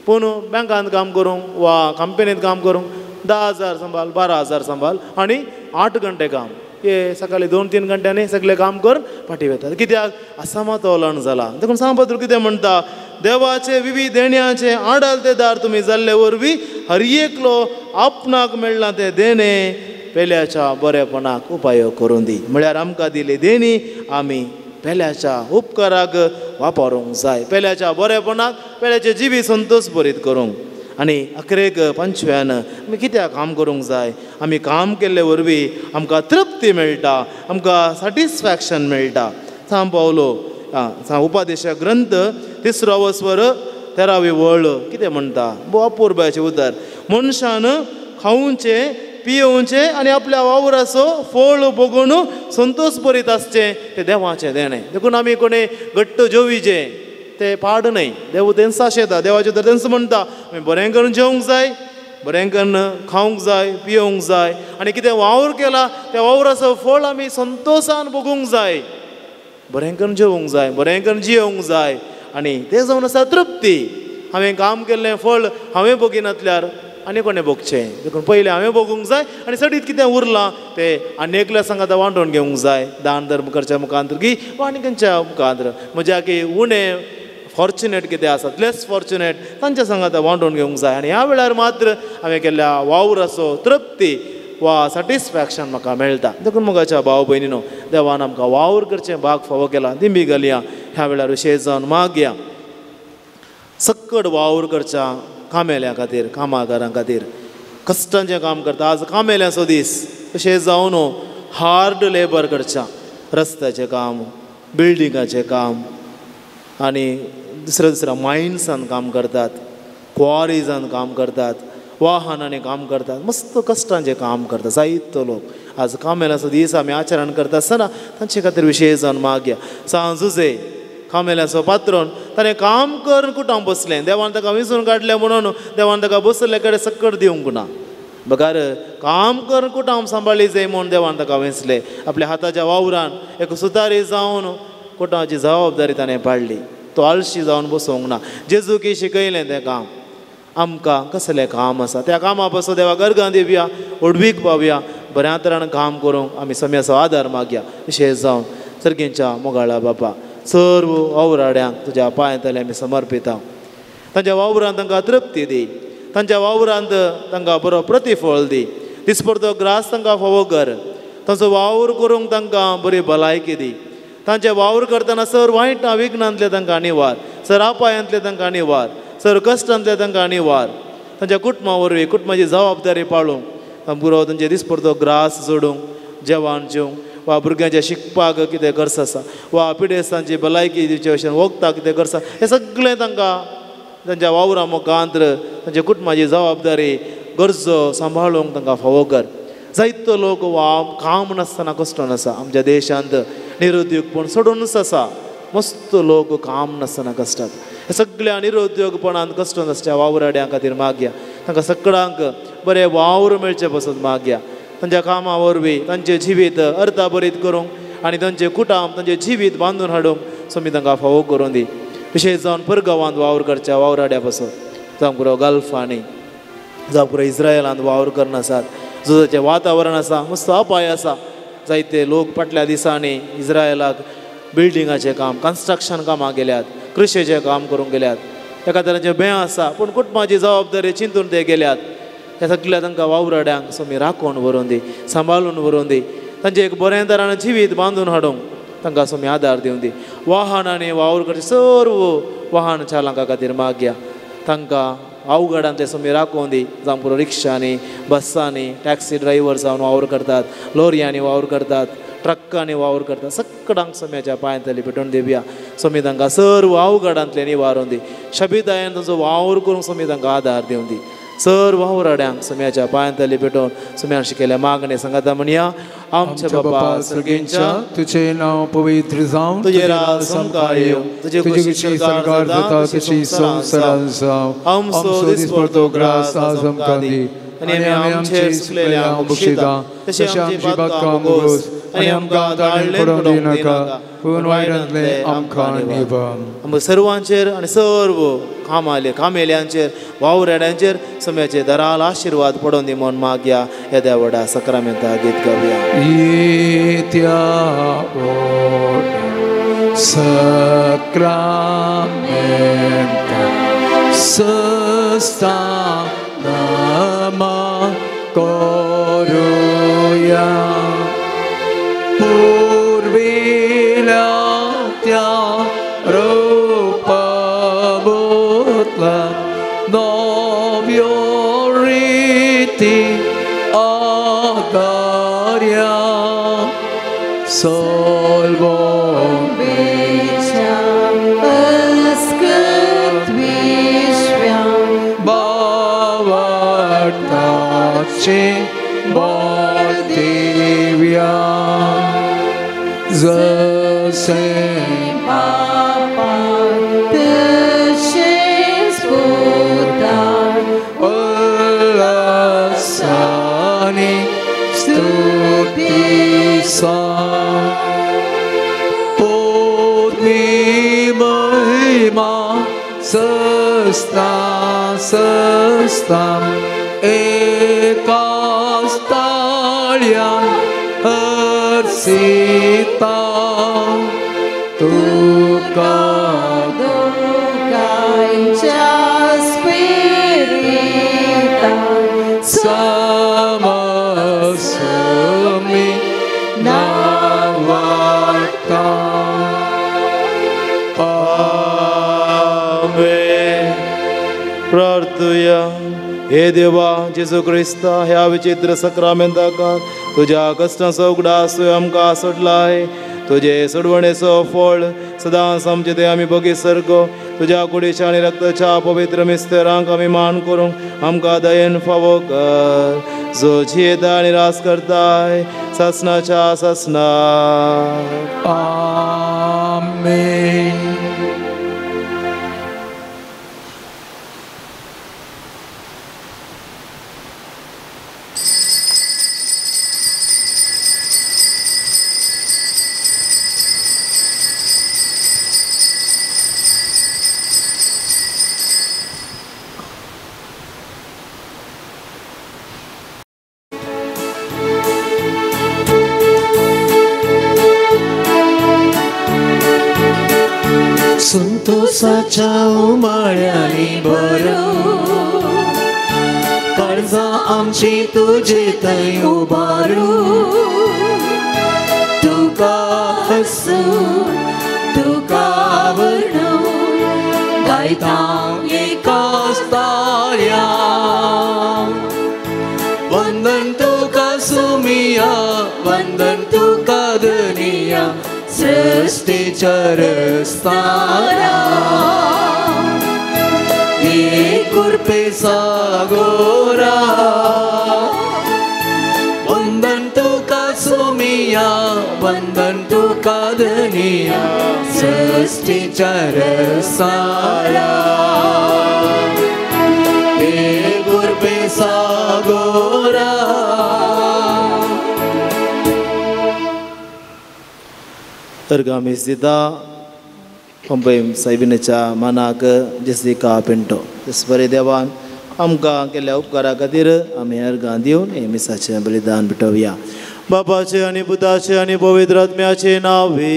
पूण बँकांत काम करूंक वा कंपनींत काम करूंक 10,000 सांबाळ, 12,000 सांबाळ आनी 8 घंटे काम. हे सकाळी 2-3 घंट्यांनी सगळें काम करून फाटीं वतात. कित्याक असमतोलन जाला. देखून सांग पत्र कितें म्हणटा, देवाचे विविध देण्याचे आडलतेदार तुमी जाल्ले वरवीं हर एकलो आपणाक मेळ्ळां तें देणें पेल्याच्या बरेपणाक उपाय करून दी. म्हळ्यार आमकां दिली देणी आमी पेल्याच्या उपकाराक वापरूंक जाय, पेल्याच्या बरेपणाक, पेल्याचे जिवी संतोष भरीत करूंक. आनी अखेरेक पंचव्यान आमी कित्याक काम करूंक जाय, आमी काम केल्ले वरवीं आमकां तृप्ती मेळटा, आमकां सॅटिस्फॅक्शन मेळटा. सांग पावलो उपादेश ग्रंथ 3 वस्वर 13 वळ कितें म्हणटा, भोव अपुरबायेचें उतर. मनशान खावचें पियोवचें आनी आपल्या वावराचो फळ भोगून संतोष भरीत आसचें तें देवाचें देणें. देखून आमी कोणी घट्ट जेवीचें तें पाड न्हय, देव तेंच आशेता, देवाचें तर तेंच म्हणटा आमी बरें करून जेवंक जाय, बरें करून खावंक जाय, पियोवंक जाय आनी कितें वावर केला त्या वावराचो फळ आमी संतोशान भोगूंक जाय, बरें करून जेवंक जाय, बरें करून जियोवंक जाय. आनी तें जावन आसा तृप्ती. हांवें काम केल्लें फळ हांवें भोगिनातल्यार आनी कोणें भोगचें. देखून पयलें हांवें भोगूंक जाय आनी सडीत कितें उरलां तें आनी एकल्या सांगाता वांटून घेवंक जाय, दान धर्म करच्या मुखांतर की वा आनी खंयच्या मुखांतर म्हज्या की उणें फॉर्च्युनेट कितें आसात, लेस फॉर्च्युनेट तांच्या सांगाता वांटून घेवंक जाय. आनी ह्या वेळार मात्र हांवें केल्ल्या वावराचो तृप्ती वा सॅटिस्फॅक्शन म्हाका मेळटा. देखून मोगाच्या भाव भयणीनो, देवान आमकां वावर करचें भाग फावो केला. दिंबी घालया ह्या वेळार विशेश जावन मागया सक्कड वावर करच्या कामेल्या खातीर, कामागारां खातीर, कश्टांचें काम करता. आज कामेल्यांचो दीस, विशेश जावन हार्ड लेबर करच्या, रस्त्याचें काम, बिल्डिंगाचें काम आनी दुसऱ्या दुसऱ्या मायन्सान काम करतात, क्वॉरीजान काम करतात, वाहनांनी काम करतात, मस्त कश्टांचें काम करतात जायतो लोक. आज कामेल्यांचो दीस आमी आचरण करता आसतना तांचे खातीर विशेश जावन मागया. सांजुजे कामेल्यांचो पात्रोन ताणें काम करून कुटांक बसलें, देवान ताका विंचून काडलें म्हणून देवान ताका बसले कडेन सक्कड दिवंक ना, बगर काम करून कुटांब सांबाळी जाय म्हूण देवान ताका वेंचलें. आपल्या हाताच्या वावरान एक सुतारी जावन कुटांची जबाबदारी ताणें पाडली. तो आळशी जावन बसोवंक ना. जेजूकी शिकयलें तें काम. आमकां कसलें काम आसा त्या कामा पासून देवा गर्गां दिवया, व्हडवीक पावया, बऱ्या तरान काम करूंक आमी सम्याचो आदार मागया. विशेश जावन सर्गींच्या मोगाळा बापा, सर्व वावराड्यांक तुज्या पांयांतले आमी समर्पिता. तांच्या वावरांत तांकां तृप्ती दी, तांच्या वावरांत तांकां बरो प्रतिफळ दी, दिसपडतो ग्रास तांकां फावो कर, तांचो वावर करूंक तांकां बरी भलायकी दी. तांचे वावर करतना सर वायट विघ्नांतले तांकां निवार, सर अपायांतले तांकां निवार, सर कश्टांतले तांकां निवार. तांच्या कुटुंबा वरवीं कुटुंबाची जबाबदारी पाळूंक पुरो तांचे दिसपडतो ग्रास जोडूंक, जेवण जेवंक वा भुरग्यांच्या शिकपाक कितें गरज आसा वा पिडेस्तांची भलायकी दिवचे भशेन वखदां कितें गरज आसा, हें सगळें तांकां तांच्या वावरा मुखांत्र तांच्या कुटुंबाची जबाबदारी गरजो सांबाळूंक तांकां फावो कर. जायतो लोक वा काम नासतना कश्टोन आसा. आमच्या देशांत निरुद्योगपण सोडूनच आसा, मस्त लोक काम नासतना कश्टात. हे सगळ्या निरुद्योगपणान कश्टोन आसच्या वावराड्यां खातीर मागया, तांकां सगळ्यांक बरें वावर मेळचें पसत मागया. तांच्या कामा वरवीं तांचें जिवीत अर्थाभरीत करूंक आनी तांचें कुटाम तांचें जिवीत बांदून हाडूंक स्वामी तांकां फावो करून दी. विशेश जावन परगांवांत वावर करच्या वावराड्या पासून, जावं पुरो गल्फांनी, जावं पुरो इस्रायलांत वावर करना आसात, झुजाचें वातावरण आसा, मस्त अपाय आसा. जायते लोक फाटल्या दिसांनी इस्रायलाक बिल्डिंगाचें काम, कन्स्ट्रक्शन कामां गेल्यात, कृशेचें काम करूंक गेल्यात. एका तरांचें बें आसा पूण कुटुंबाची जबाबदारी चिंतून ते गेल्यात. ह्या सगळ्या तांकां वावराड्यांक स्वामी राखून व्हरून दी, सांबाळून व्हरून दी, तांचें एक बरें तरान जिवीत बांदून हाडूंक तांकां स्वामी आदार दिवन दी. वाहनांनी वावर करचे सर्व वाहन चालकां खातीर मागया, तांकां अवघडांतले स्वामी राखून दी. जावं पुरो रिक्षांनी, बसांनी, टॅक्सी ड्रायव्हर जावन वावर करतात, लोरयांनी वावर करतात, ट्रक्कांनी वावर करतात, सगळ्यांक स्वाम्याच्या पांयांतली भेटून दिवया. स्वामी तांकां सर्व अवघडांतले निवारून दी, शबितायेन तांचो वावर करूंक स्वामी तांकां आदार दिवन दी. सर्व वावराड्यांक स्वाम्याच्या पांयांतली भेटून स्वाम्यान शिकयल्या मागणें सांगाता म्हणया. आमच्या बापा सर्गेंच्या तुझे नाव पवित्र जावं, तुझे राज आमकां येवं, तुजी खुशी सरकार जाता तशी संवसारांत जावं. आमचो दिसपडतो ग्रास आज आमकां दी आनी आमी आमचे चुकलेल्यांक बक्षिता तशें आमची पातकां मोगोस आनी आमकां ताळणेंत पडोवंक दिनाका, पूण वायटांतलें आमकां निवार. आमकां सर्वांचेर आनी सर्व कामाले कामेल्यांचेर वावराड्यांचेर सम्याचे दराल आशिर्वाद पडोवन दी म्हूण मागया. येद्या व्हडा सक्रामेंता गीत गावया. येत्या सक्रामेंता सस्ता नामा करूया, पूर्विल्या त्या रूपाबोतला नव्यो रिती आदार्या सोल्वो बावटाचे जसे बापा तशेंच पुतान उल्हासाने स्तुती पोतवी महिमा सस्ता सस्ता एकाच ताळ्यान हर्षिता तुका दोगांयच्या स्पिरितान समसमी नावाडता. आमेन. प्रार्थुया. हे देवा जेजू क्रिस्ता, ह्या विचित्र सक्रामेंताक तुज्या कश्टांचो उगडास तुवें आमकां सोडलाय. तुजे सोडवणेचो फळ सदांच आमचे ते आमी बगीत सारको तुज्या कुडीच्या आनी रक्ताच्या पवित्र मिस्तरांक आमी मान करूंक आमकां दयेन फावो कर, जो जियेता आनी रास करताय सासनाच्या सासनाक. आमेन. संतोषाच्या उमाळ्यांनी भरून काळजां आमची तुजे थंय उबारून, तुका हसून तुका वर्णून गायता एकाच ताळ्यान. वंदन तुका सुमिया, वंदन तुका धनिया, सृष्टीच्या रस्तारा हे कृपे सागोरा. वंदन तुका सुमिया, वंदन तुका धनिया, सृष्टीच्या रस्तारा हे कृपे सागोरा. अर्गामीस दिता पंपय सायबिणीच्या मानाक जेसिका पिंटो. तेच बरें देवान आमकां केल्ल्या उपकारा खातीर आमी अर्गां दिवन हें मिसाचें बलिदान भेटोवया. बापाचें आनी पुताचें आनी पवित्र आत्म्याचें नांवे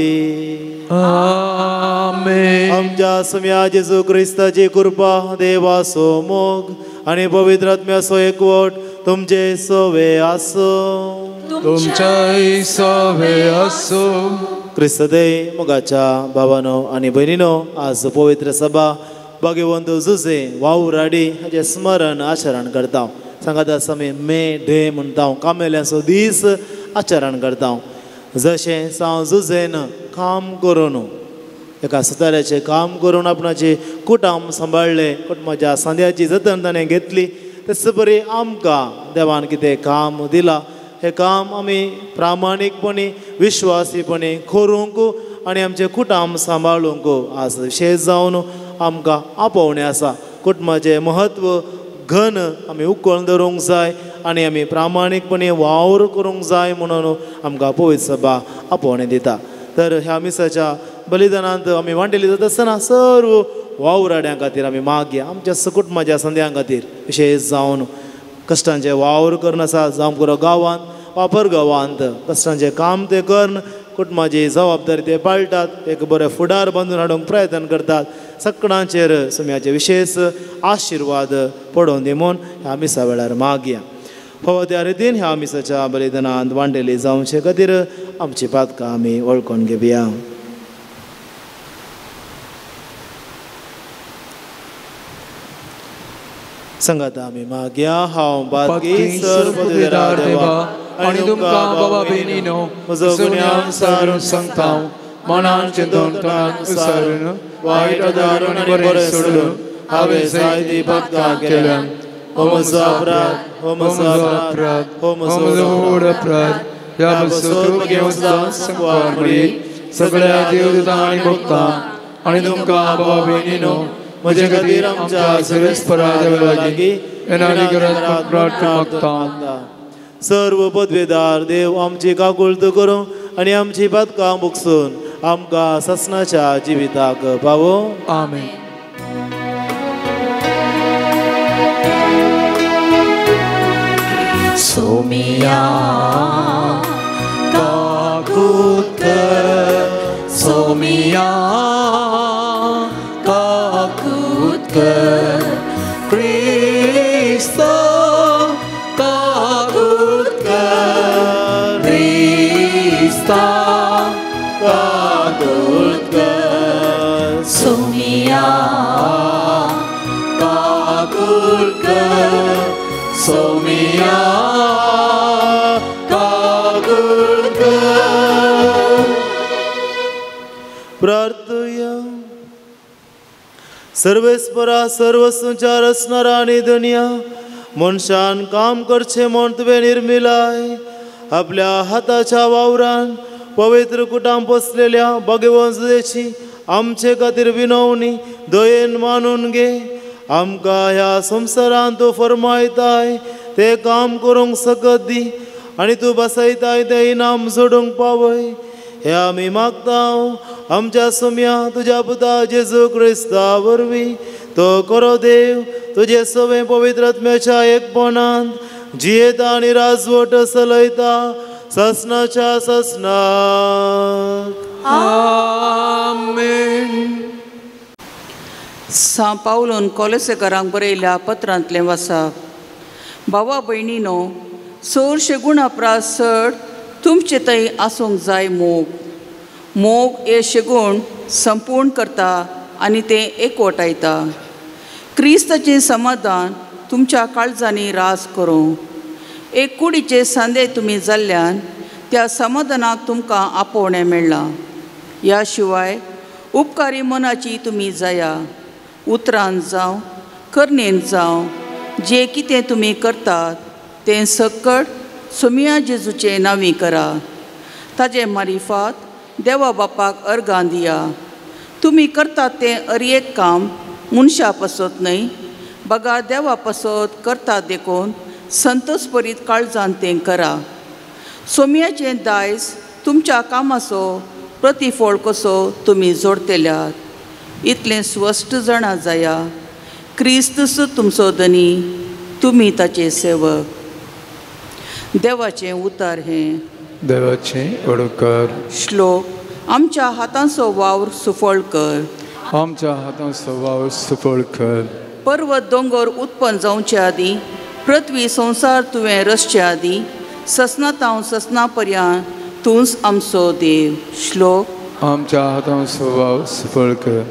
आमेन. आमच्या सम्या जेजू क्रिस्ताची कृपा, देवाचो मोग आनी पवित्र आत्म्याचो एकवट तुमचे सवे आसूं. तुमच्याय सवे आसूं. क्रिस्तदे मोगाच्या भावानो आनी भयणीनो, आज पवित्र सभा भाग्यवंत जुजे वावराडी हाजें स्मरण आचरण करता. सांगात आसा आमी मे डे म्हणटा, कामेल्यांचो दीस आचरण करता. जशें सांव जुजेन काम करून एका सुताऱ्याचें काम करून आपणाचें कुटुंब सांबाळ्ळें, कुटुंबाच्या सांद्याची जतन ताणें घेतली, तेच बरी आमकां देवान कितें काम दिलां हें काम आमी प्रामाणीकपणी विश्वासीपणी करूंक आनी आमचें कुटुंब सांबाळूंक आज विशेश जावन आमकां आपोवणें आसा. कुटुंबाचें म्हत्व घन आमी उकळून धरूंक जाय आनी आमी प्रामाणीकपणी वावर करूंक जाय म्हणून आमकां पवित्र सभा आपोवणें दिता. तर ह्या मिसाच्या बलिदानांत आमी वांटेली जाता आसतना सर्व वावराड्यां खातीर आमी मागया, आमच्या कुटुंबाच्या संद्यां खातीर विशेश जावन कश्टांचे वावर करून आसा, जावं पुरो गांवांत वा परगांवांत कश्टांचें काम ते करून कुटुंबाची जबाबदारी ते पाळटात, एक बरें फुडार बांदून हाडूंक प्रयत्न करतात. सगळ्यांचेर सुम्याचे विशेश आशिर्वाद पडोवन दी म्हूण ह्या मिसा वेळार मागया. फावो त्या रितीन ह्या मिसाच्या बलिदानांत वांटेली जावचे खातीर आमची पातकां आमी वळखून घेवया. संगात आमी मागया. हांव बातकी सर्व देवा आनी तुमकां बाबा भयणीनो म्हजो गुन्यांव सारून सांगता, मनान चिंतून तणान उसारून वायट आदारून आनी बरें सोडून हांवें जायतीं पातकां केल्यां. हो म्हजो अपराध, हो म्हजो अपराध, हो म्हजो व्हड अपराध. ह्या पासून घेवन सदांच संकवार मरी सगळ्या देवदूतां आनी भक्तां आनी तुमकां बाबा भयणीनो म्हजे खातीर आमच्या सर्वेस्परा देवा लागीं प्रार्थना मागता. सर्व पदवेदार देव आमची काकुळट करूं आनी आमची पातकां भोगसून आमकां ससनाच्या जिविताक पावो. आमेन. सोमिया काकुत सोमिया काकुत क्रिस्तो काकुत क्रिस्ता काकुत सोमिया काकुत सोमिया काकुत. प्रार्थया. सर्वेस्परा सर्व संचार असणारा आनी दुनिया मनशान काम करचें म्हूण तुवें निर्मिलाय. आपल्या हाताच्या वावरान पवित्र कुटां पोसलेल्या भगवंतची आमचे खातीर विनवणी दयेन मानून घे. आमकां ह्या संवसारांत तूं फर्मायताय तें काम करूंक सकत दी आनी तूं बसयताय तें इनाम जोडूंक पावय. हे आमी मागता आमच्या सोम्या तुज्या पुता जेजू क्रिस्ता वरवीं. तो करो देव तुजे सवें पवित्र आत्म्याच्या एकपणांत जियेता आनी राजवट चलयता ससनाच्या ससनाक. आमेन. सां पावलून कोलेसेकारांक बरयल्या पत्रांतलें वाचप. भावा भयणीनो, चडशे गुणा प्रास चड तुमचे थंय आसूंक जाय मोग. मोग हे शेगूण संपूर्ण करता आनी तें एकवटायता. क्रिस्ताचें समाधान तुमच्या काळजांनी रास करूं. एक कुडीचे सांदे तुमी जाल्ल्यान त्या समाधानाक तुमकां आपोवणें मेळ्ळां. ह्या शिवाय उपकारी मनाची तुमी जाया. उतरान जावं करणेन जावं जें कितें तुमी करतात तें सकट सोमिया जेजूचें नांवी करा. ताजे मारिफात देवा बापाक अर्गां दिया. तुमी करतात तें अरयेक काम मनशा पासत न्हय बगा देवा पासत करतात देखून संतोषपरीत काळजान तें करा. सोमियाचें दायज तुमच्या कामाचो प्रतिफळ कसो तुमी जोडतेल्यात इतलें स्पश्ट जाणा जाया. क्रिस्तूच तुमचो धनी, तुमी ताचे सेवक. देवाचें उतार हें. देवाचें वडकर. श्लोक. आमच्या हातांचो वावर सुफळ कर. आमच्या हातांचो वावर सुफळ कर. पर्वत दोंगर उत्पन्न जावचे आदीं, पृथ्वी संवसार तुवें रचचे आदीं, ससना तांव ससना पर्यांत तूंच आमचो देव. श्लोक. आमच्या हातांचो वावर सुफळ कर.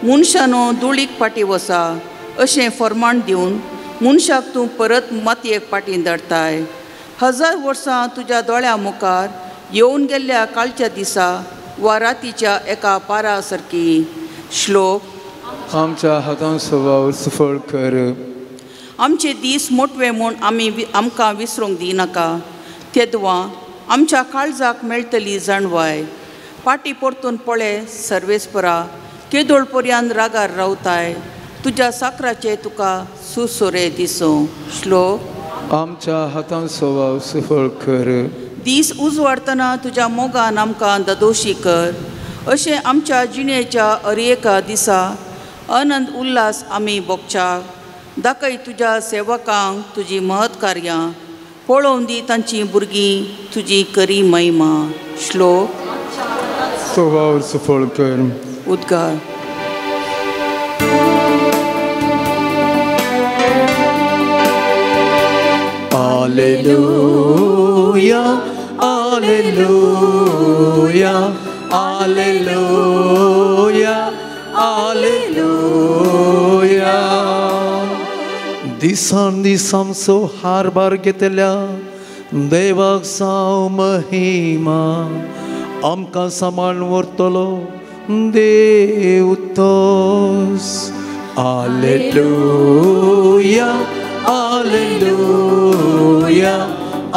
मनशानो धुळीक फाटीं वसा अशें फर्माण दिवन मनशाक तूं परत मातयेक फाटीं धाडटाय. 1000 वर्सां तुज्या दोळ्यां मुखार येवन गेल्ल्या कालच्या दिसा वा रातीच्या एका पारा सारकी. श्लोक. आमच्या हातांचो वावर सुफळ कर. आमचे दीस मोटवे म्हूण आमी आमकां विसरूंक दिनाका. तेदवां आमच्या काळजाक मेळटली जाणवाय. पाटी परतून पळय सर्वेस्परा, केदोळ पर्यान रागार रावताय, तुज्या साकराचे तुका सुसोरे दिसूं. श्लोक. आमच्या हातांचो वाव सफळ कर. दीस उजवाडतना तुज्या मोगान आमकां ददोशी कर, अशें आमच्या जिणेच्या अरेका दिसा आनंद उल्हास आमी भोगच्याक. दाखय तुज्या सेवकांक तुजी महत्कार्यां, पळोवन दी तांची भुरगीं तुजी करी महिमा. श्लोक. वावर सफळ कर. उद्गार. Alleluia, Alleluia, Alleluia, Alleluia. दिसान दीस आमचो हारभार घेतल्या देवाक जावं महिमा, आमकां सांबाळून व्हरतलो देव तोच. Alleluia, Alleluia,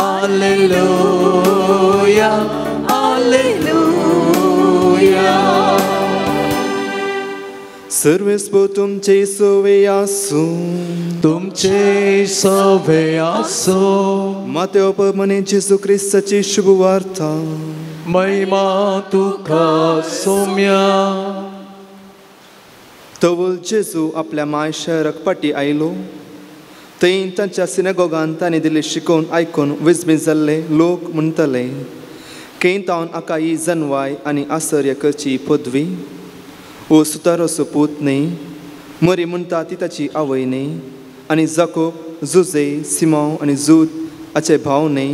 Alleluia, Alleluia. सर्वेस्पर तुमचे सवे आसूं. तुमचे सवे आसूं. मातेव प्रमाणे जेजू क्रिस्ताची शुभ वार्ता. महिमा तुका सोम्या. तवल जेजू आपल्या माय शहराक पाटी आयलो. थंय तांच्या सिनेगोगान ताणें दिल्ली शिकोवन आयकून विस्मीत जाल्ले लोक म्हणटले, केंतावन आका ही जनवाय आनी आश्चर्य करची पदवी. ओ सुतारोसो पूत न्ही, मरी म्हणटा ती ताची आवय न्ही, आनी जाकोब, जुजे, सिमांव आनी जूत हाचे भाव न्ही,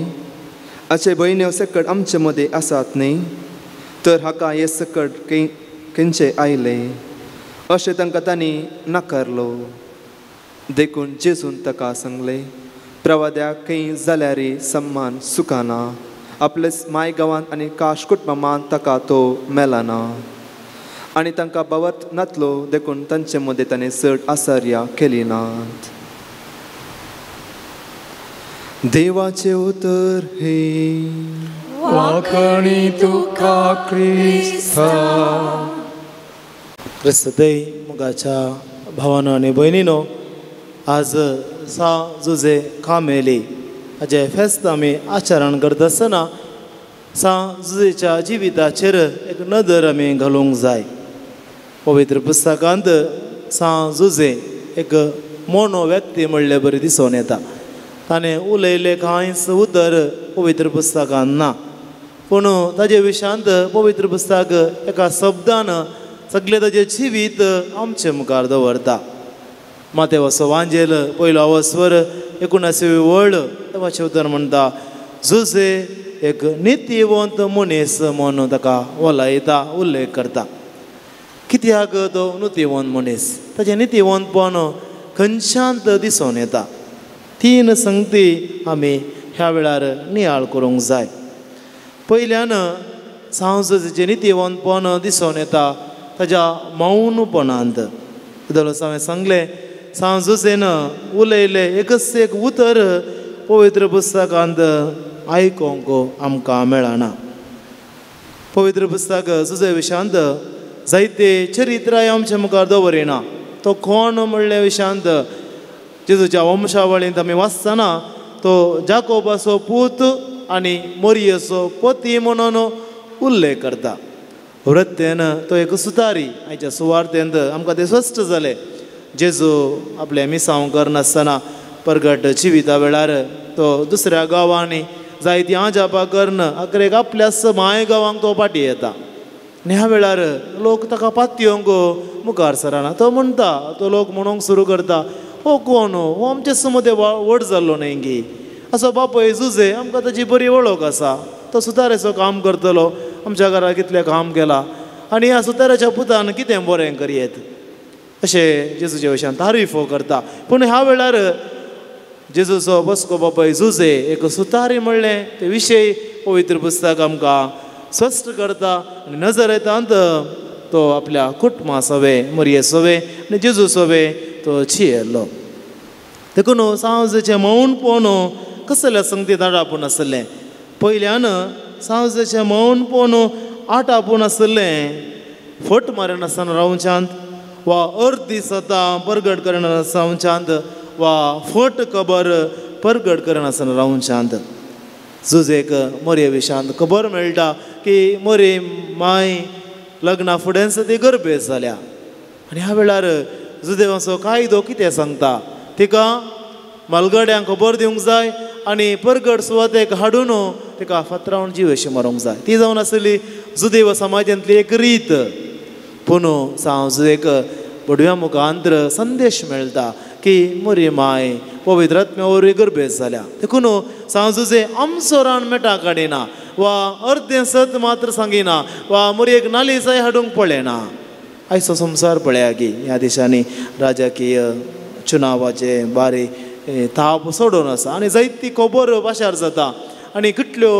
हाचे भयण्यो सकट आमचे मदें आसात न्ही, तर हाका हे सकट खंयचे आयले अशें तांकां तांणी नाकारलो. देखून जेजून ताका सांगलें, प्रवाद्याक खंय जाल्यार सम्मान सुखाना, आपलेच माय गांवांत आनी काश कुटुंबांत ताका तो मेळना. आनी तांकां बावत नातलो, देखून तांचे मदें ताणें चड आसार्या केली नात. देवाचें उतर हें. वाखणी तुका क्रिस्ता. क्रिस्तय मोगाच्या भावानो आनी भयणीनो, आज सां जुजे कामेली हाजें फेस्त आमी आचरण करता आसतना सां जुजेच्या जिविताचेर एक नदर आमी घालूंक जाय. पवित्र पुस्तकांत सां जुजे एक मोनो व्यक्ती म्हणले बरी दिसून येता. ताणें उलयलें कांयच उतर पवित्र पुस्तकांत ना, पूण ताजे विशयांत पवित्र पुस्तक एका शब्दान सगळें ताजें जिवीत आमचे मुखार दवरता. मातेवाचो वांजेल पयलो अवस्वर 79 वळ देवाचें उतर म्हणटा, जुजे एक नितीवंत मनीस म्हणून ताका वलायता, उल्लेख करता. कित्याक तो नितीवंत मनीस? ताजें नितीवंतपण खंयच्यान दिसून येता. तीन संगती आमी ह्या वेळार नियाळ करूंक जाय. पयल्यान सां जुजेचें नितीवंतपण दिसून येता ताज्या मौनपणांत. तितलोच हांवें सांगलें, सां जुजेन उलयलें एकच एक उतर पवित्र पुस्तकांत आयकूंक आमकां मेळना. पवित्र पुस्तक जुजे विशयांत जायते चरित्राय आमच्या मुखार दवरिना. तो कोण म्हणले विशयांत जेजूच्या वंशावळींत आमी वाचतना तो जाकोबाचो पूत आनी मोरयेचो पती म्हणून उल्लेख करता. वृत्तेन तो एक सुतारी. आयच्या सुवार्तेंत आमकां तें स्पश्ट जालें. जेजू आपलें मिसांव करनासतना परगट जिविता वेळार तो दुसऱ्या गांवांनी जायतीं आजापां करून अकरेक आपल्याच माय गांवांक तो पाटी येता. आनी ह्या वेळार लोक ताका पातयेवंक मुखार सरना. तो म्हणटा, तो लोक म्हणूंक सुरू करता, हो कोण हो आमचे मदें व्हड जाल्लो न्हय गी, असो बापूय जुजे आमकां ताजी बरी वळख आसा, तो सुतारेचो काम करतलो, आमच्या घरा कितलें काम केलां आनी ह्या सुताराच्या पुतान कितें बरें करयेत अशें जेजूच्या विशयान तारीफो करता. पूण ह्या वेळार जेजूचो बसको बापूय जुजे एक सुतारी म्हणलें ते विशय पवित्र पुस्तक आमकां स्पश्ट करता. आनी नजरेतांत तो आपल्या कुटुंबा सवे, मोरये सवे आनी जेजू सवे तो चियेल्लो. देखून सां जुजेचें मौनपण कसल्या संगती दाडापूण आसलें. पयल्यान सांजेचें मौन पळोवन आटापून आसलें फट मारिनासतना रावच्यांत वा अर्दी सतां परगट करिनासतना रावच्यांत वा फट खबर परगट करिनासतना रावच्यांत. जुजेक मोरये विशांत खबर मेळटा की मोरे माय लग्ना फुडेंच ती गर्भेस्त जाल्या आनी ह्या वेळार जुदेवाचो कायदो कितें सांगता तिका मालगड्यांक खबर दिवंक जाय आनी परगट सुवातेक हाडून तिका फातरावन जिवेशी मारूंक जाय. ती जावन आसली जुदेव समाजांतली एक रीत. पूण सांजेक बडव्या मुखांतर संदेश मेळटा की मोरी माय पवित्र आत्म्या वरवीं गर्भेस्त जाल्या. देखून सांजुजे आमचो रान मेटा काडिना वा अर्दें सत मात्र सांगिना वा मोरयेक नालिसाय हाडूंक पळयना. आयचो संवसार पळया की ह्या देशांनी राजकीय चुनावाचे बारी ताप सोडून आसा आनी जायती खबर पाशार जाता आनी कितल्यो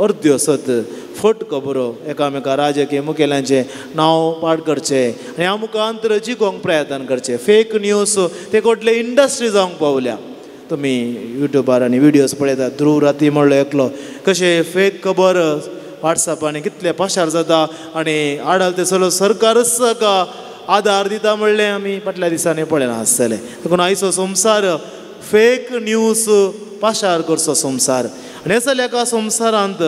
अर्द्यो सत फट खबरो एकामेका राजकीय मुखेल्यांचें नांव पाड करचें आनी ह्या मुखांतर जिखोवंक प्रयत्न करचें. फेक न्यूज ते कोटले इंडस्ट्री जावंक पावल्या. तुमी युट्यूबार आनी विडियोज पळयतात. ध्रुव राती म्हणलो एकलो कशें फेक खबर वॉट्सॅपानी कितले पाशार जाता आनी आडल ते सगळो सरकारच ताका आदार दिता म्हणलें आमी फाटल्या दिसांनी पळयना आसतलें. देखून आयचो संवसार फेक न्यूज पाशार करचो संवसार आनी हे जाल्या एका संवसारांत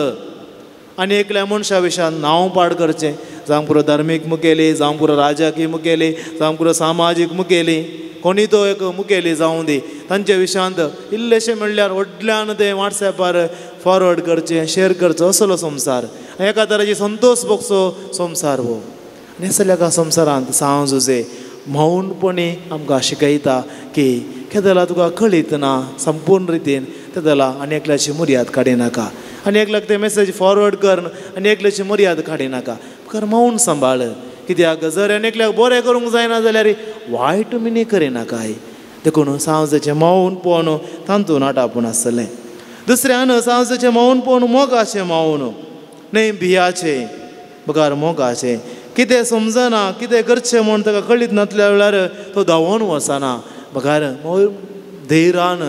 आनी एकल्या मनशा विशयान नांव पाड करचें, जावं पुरो धार्मीक मुखेली, जावं पुरो राजकीय मुखेली, जावं पुरो सामाजीक मुखेली, कोणी तो एक मुखेली जावं दी, तांच्या विशयांत इल्लेशें म्हणल्यार व्हडल्यान तें वॉट्सॅपार फॉरवर्ड करचें, शेर करचो असलो संवसार एका तराची संतोश भोगचो संवसार हो. आनी असल्या एका संवसारांत सांजुजे मौनपणी आमकां शिकयता की केदला तुका कळीत ना संपूर्ण रितीन तेदला आनी एकल्याची मर्याद काडिनाका आनी एकल्याक ते मेसेज फॉरवर्ड कर आनी एकल्याची मर्याद काडिनाका, मुखार मौन सांबाळ. कित्याक जर आनी एकल्याक बरें करूंक जायना जाल्यार वायट मिनी करिनाकाय. देखून सांजेचें मौन पळोवन तातूंत आटापून आसतलें. दुसऱ्यान सांजेचें मौन पळोवन मोगाचें मौन न्हय भियाचें बगर मोगाचें. कितें समजना कितें करचें म्हूण ताका कळीत नासल्या वेळार तो धांवोन वचना बगर धैरान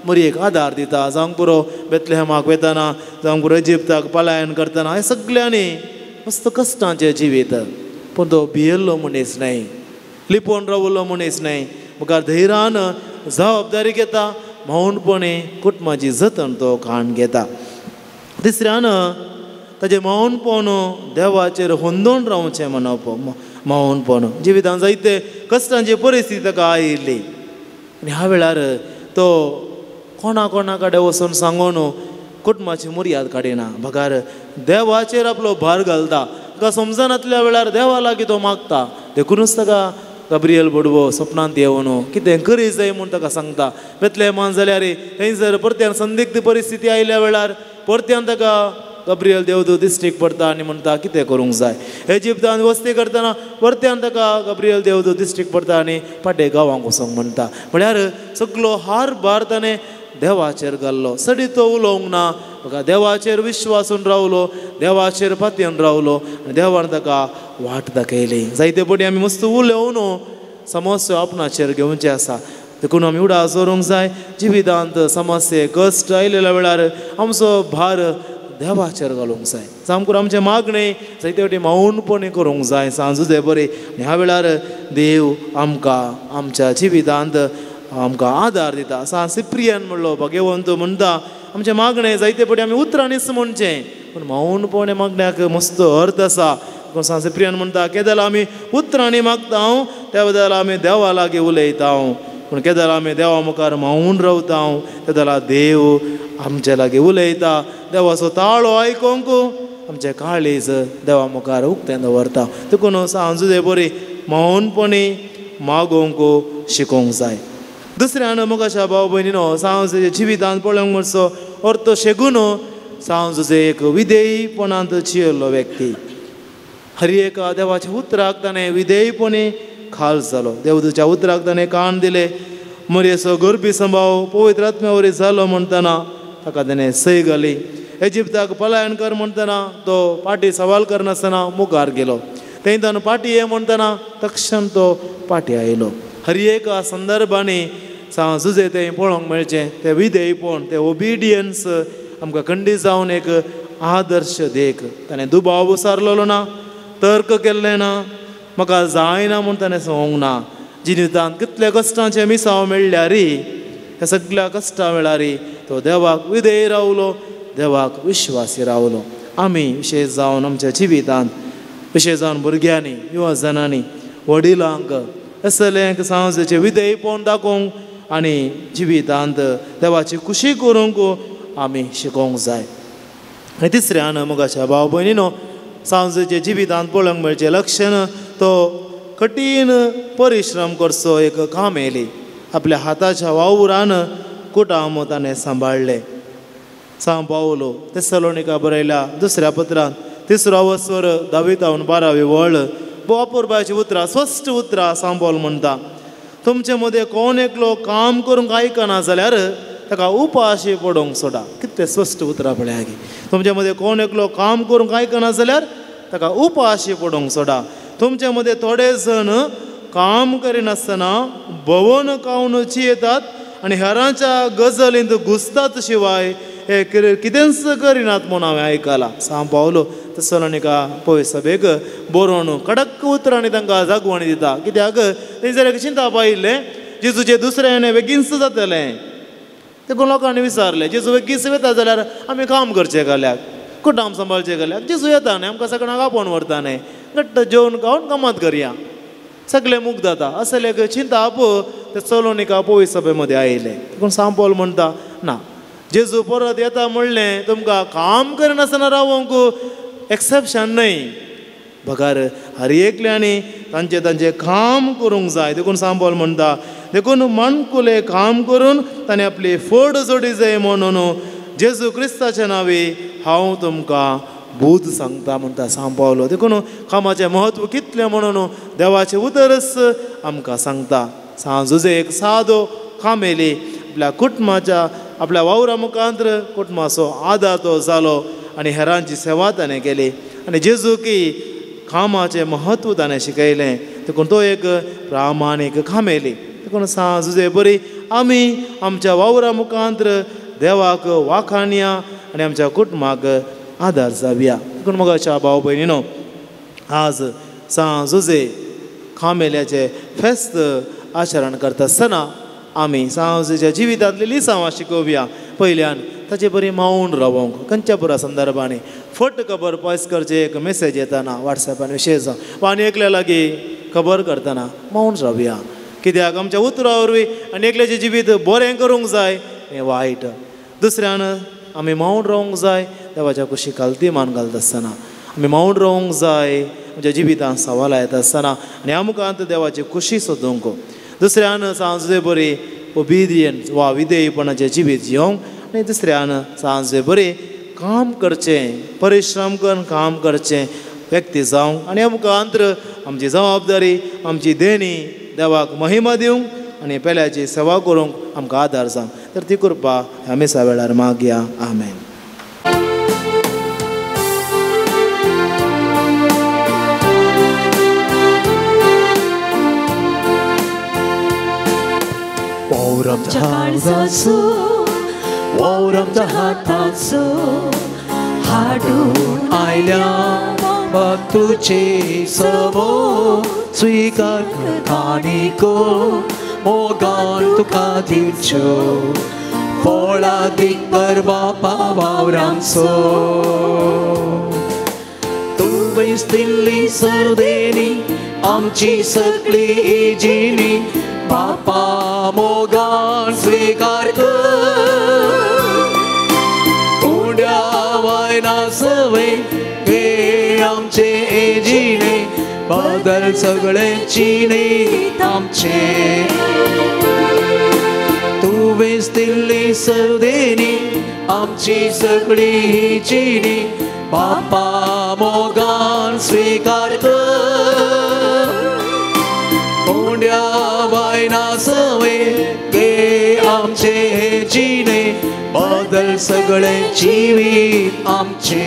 मोरयेक आदार दिता. जावंक पुरो बेतलेहमाक वतना, जावंक पुरो इजिप्ताक पलायन करतना, हें सगल्यांनी मस्त कश्टांचें जिवीत, पूण तो भियेल्लो मनीस न्हय, लिपोवन रावल्लो मनीस न्हय, मुखार धैरान जबाबदारी घेता, मौनपणे कुटुंबाची जतन तो काण घेता. तिसऱ्यान ताजें मौनपण देवाचेर होंदोवन रावचें म्हणप. मौनपण जिवितान जायते कश्टांची परिस्थिती ताका आयिल्ली आनी ह्या वेळार तो कोणा कोणा कडेन वचून सांगून कुटुंबाची मर्याद काडिना, बगर देवाचेर आपलो भार घालता. ताका समजनातल्या वेळार देवा लागीं तो मागता. देखुनूच ताका गाब्रियल बडवो सपनांत येवन कितें करी जाय म्हूण ताका सांगता. बेतलेहमान जाल्यार थंयसर परत्यान संदिग्ध परिस्थिती आयल्या वेळार परत्यान ताका गाब्रियल देवदूत दिश्टीक पडटा आनी म्हणटा कितें करूंक जाय. इजिप्तान वस्ती करतना परत्यान ताका गाब्रियल देवदूत दिश्टीक पडटा आनी पाटे गांवांक वचोंक म्हणटा. म्हळ्यार सगलो हार भार ताणें देवाचेर घाल्लो. सडी तो उलोवंक ना, म्हाका देवाचेर विश्वासून रावलो, देवाचेर पातयेन रावलो आनी देवान ताका वाट दाखयली. जायते पटी आमी मस्त उलोवन समस्या आपणाचेर घेवचे आसा. देखून आमी उडास दवरूंक जाय जिवितांत समस्ये कश्ट आयलेल्या वेळार आमचो भार देवाचेर घालूंक जाय. सामको आमचें मागणें जायते फावटी मौनपणी करूंक जाय सांजुजे बरें. आनी ह्या वेळार देव आमकां आमच्या जिवितांत आमकां आदार दिता. सांत सिप्रियन म्हणलो भाग्यवंत म्हणटा आमचें मागणें जायते फावटी आमी उतरांनीच म्हणचें, पूण मौनपणे मागण्याक मस्त अर्थ आसा. सांत सिप्रियन म्हणटा केदला आमी उतरांनी मागता त्या बदल आमी देवा लागीं उलयता, पूण केदला आमी देवा मुखार मौन रावता तेदला देव आमचे लागीं उलयता. देवाचो ताळो आयकोंक आमचें काळीज देवा मुखार उक्तें दवरता. देखून सांजुजे बरी मौनपणी मागोवंक शिकोवंक जाय. दुसऱ्यान मोगाच्या भाव भयणीनो सांजुजे जिवितांत पळोवंक म्हणचो अर्थ शेगून सांजुजे एक विधेयपणांत जियेल्लो व्यक्ती. हर एका देवाच्या उतराक ताणें विधेयपणी खाल जालो. देवदूच्या उतराक ताणें कान दिले. मोरयेचो गर्भी संभाव पवित्र आत्म्या वरी जालो म्हणटना ताका ताणें सय घाली. इजिप्ताक पलायन कर म्हणटना तो पाटी सवाल करनासतना मुखार गेलो. थंय ताणें पाटी ये म्हणटना तक्षण तो पाटी आयलो. हर एका संदर्भांनी सांजुजे तें पळोवंक मेळचें तें विधेयपण, तें ओबिडियन्स आमकां खंडीत जावन एक आदर्श देख. ताणें दुबाव सारलेलो ना, तर्क केल्लें ना, म्हाका जायना म्हूण ताणें सांगूंक ना. जिवितांत कितल्या कश्टांचें मिसांव मेळ्ळ्यार, ह्या सगळ्या कश्टां वेळार तो देवाक विधेय रावलो, देवाक विश्वासी रावलो. आमी विशेश जावन आमच्या जिवितांत, विशेश जावन भुरग्यांनी, युवा जणांनी, वडिलांक असलें सांजेचें विधेयपण दाखोवंक आनी जिवितांत देवाची खुशी करूंक आमी शिकोवंक जाय. आनी तिसऱ्यान मोगाच्या भाव भयणीनो, सांजेचे जिवितांत पळोवंक मेळचें लक्षण, तो कठीण परिश्रम करचो एक कामेली आपल्या हाताच्या वावरान कुटाम ताणें सांबाळ्ळें. सांव पावलो तेसलोनिका बरयल्या दुसऱ्या पत्रांत तिसरो वस्वर धावी 12वी वळ अपुरबायची उतरां, स्पश्ट उतरां सांव पावल म्हणटा, तुमचे मदें कोण एकलो काम करूंक आयकना जाल्यार ताका उपाशी पडोवंक सोडा. कितले स्पश्ट उतरां पळया की तुमचे मदें कोण एकलो काम करूंक आयकना जाल्यार ताका उपाशी पडोवंक सोडा. तुमचे मदें थोडे जण काम करिनासतना भोंवन खावन चियेतात आनी हेरांच्या गजलींत घुसतात शिवाय हे कितेंच करिनात म्हूण हांवें आयकलां. सांव पावलो तेसलोनिका पळय सभेक बरोवन कडक उतरांनी तांकां जागवणी दिता. कित्याक तेंचे एक चिंतप आयिल्लें जेजूचें दुसरें येणें बेगीनच जातलें. देखून लोकांनी विचारलें, जेजू बेगीन वता जाल्यार आमी काम करचें घाल्याक, कुटाम सांबाळचें घाल्याक, जेजू येता न्ही आमकां सगळ्यांक आपोवन व्हरता न्ही, घट्ट जेवन खावन कामात करया, सगळें मुक्त जाता, असलें एक चिंतप ते तेसलोनिका पळय सभे मदें आयिल्लें. देखून सांव पावल म्हणटा ना, जेजू परत येता म्हणलें तुमकां काम करिनासतना रावोंक एक्सेप्शन न्हय, बगर हर एकल्यांनी तांचें तांचें काम करूंक जाय. देखून सांव पावल म्हणटा, देखून माणकुलें काम करून ताणें आपली फड जोडी जाय म्हणून जेजू क्रिस्ताच्या नांवे हांव तुमकां बूद सांगता म्हणटा सांव पावलो. देखून कामाचें म्हत्व कितलें म्हणून देवाचें उतरच आमकां सांगता. सांव जुजे एक सादो कामेली आपल्या कुटुंबाच्या आपल्या वावरा मुखांतर कुटुंबाचो आदार तो जालो आनी हेरांची सेवा ताणें केली आनी जेजू की कामाचें म्हत्व ताणें शिकयलें. देखून तो एक प्रामाणीक कामेली. देखून सांव जुजे बरी आमी आमच्या वावरा मुखांतर देवाक वाखाणया आनी आमच्या कुटुंबाक आदार जावया. देखून मोगाच्या भाव भयणीनो, आज सांव जुजे कामेल्याचें फेस्त आचरण करता आसतना आमी सांव जुजेच्या जिवितांतली लिसांवां शिकोवया. पयल्यान ताचे बरी मावून रावोंक खंयच्या पुरा संदर्भांनी फट खबर पयस करचें एक मेसेज येताना वॉट्सॅपान विशेश जावं आनी एकल्या लागीं खबर करतना मावून रावया. कित्याक आमच्या उतरां वरवीं आनी एकल्याचें जिवीत बरें करूंक जाय हें वायट. दुसऱ्यान आमी मावून रावंक जाय देवाच्या कुशीक घालती मान घालता आसतना आमी मावून रावंक जाय आमच्या जिवितांत सवालां येता आसतना आनी आमकां देवाची खुशी सोदूंक. दुसऱ्यान सांजे बरी ओबिडियन्स वा विधेयपणाचें जिवीत जिवंक आनी दुसऱ्यान सांजे बरी काम करचें, परिश्रम करून काम करचें व्यक्ती जावंक आनी आमकां अंतर आमची जबाबदारी आमची देणी देवाक महिमा दिवंक आनी पेल्याची सेवा करूंक आमकां आदार जावंक. तर ती कृपा ह्या मिसा वेळार मागया. आमेन. वावर आमच्या काळजाचो, वावर आमच्या हाताचो, हाडून आयल्या बाप तुजे समोर, स्वीकार कानिको मोगान तुका दिवच्यो फळादीक कर बापा वावरांचो. तुवें दिल्ली सर्देनी आमची सगळी जिणी बापा मोगान स्वीकार कर. उंड्या वायना सवे हे आमचे जिणे बदल सगळे जिणे आमचे. तुवें दिल्ली सर्देनी आमची सगळी जिणी बापा मोगान स्वीकार कर. उंड्या वायना सवे गे आमचे जिणे बदल सगळे जिवीत आमचे.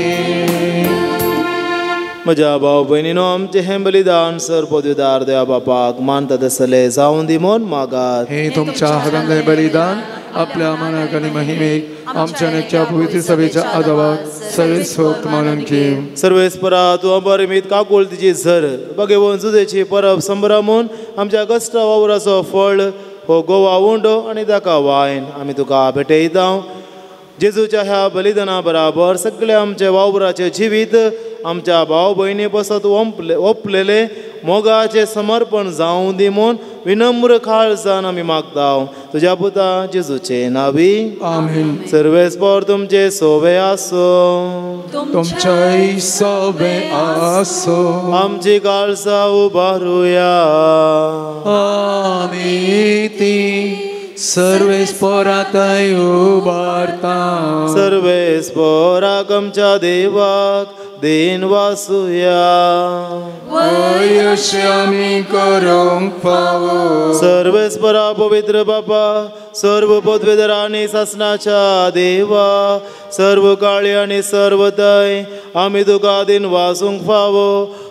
म्हज्या भाव भयणीनो, आमचें हें बलिदान सर पदवीदार देवा बापाक मानता तसलें जावं दी म्हूण मागात. हें तुमच्या हातांतलें बलिदान आपल्या मानाक आनी महिमेक आमच्या नेच्या पवित्र सभेच्या आदावाक सर्वेस्वक्त मानून घे. सर्वेस्परा तूं अपरिमीत काकुळतीची झर बगेवन जुजेची परब संभ्रमून आमच्या कश्टा वावराचो फळ हो गोवा उंडो आनी ताका वायन आमी तुका भेटयता. जेजूच्या ह्या बलिदाना बराबर सगळे आमचे वावराचे जिवीत आमच्या भाव भयणी पसत ओंपलेले मोगाचे समर्पण जावं दी म्हूण विनम्र काळजान आमी मागता तुज्या पुता जेजूचे नावी. आमेन. सर्वेस्पर तुमचे सोवे आसो. तुमच्याय सोवे आसो. आमची काळजां उबारुया. आमी ती सर्वेस्परातय उबारता. सर्वेस्पराक आमच्या देवाक then वासुया. वयशी आमी करूंक फावो. सर्वेस्परा पवित्र बापा सर्व पदवेधर आनी सासनाच्या देवा सर्व काळी आनी सर्व तय आमी तुका दिन वासूंक फावो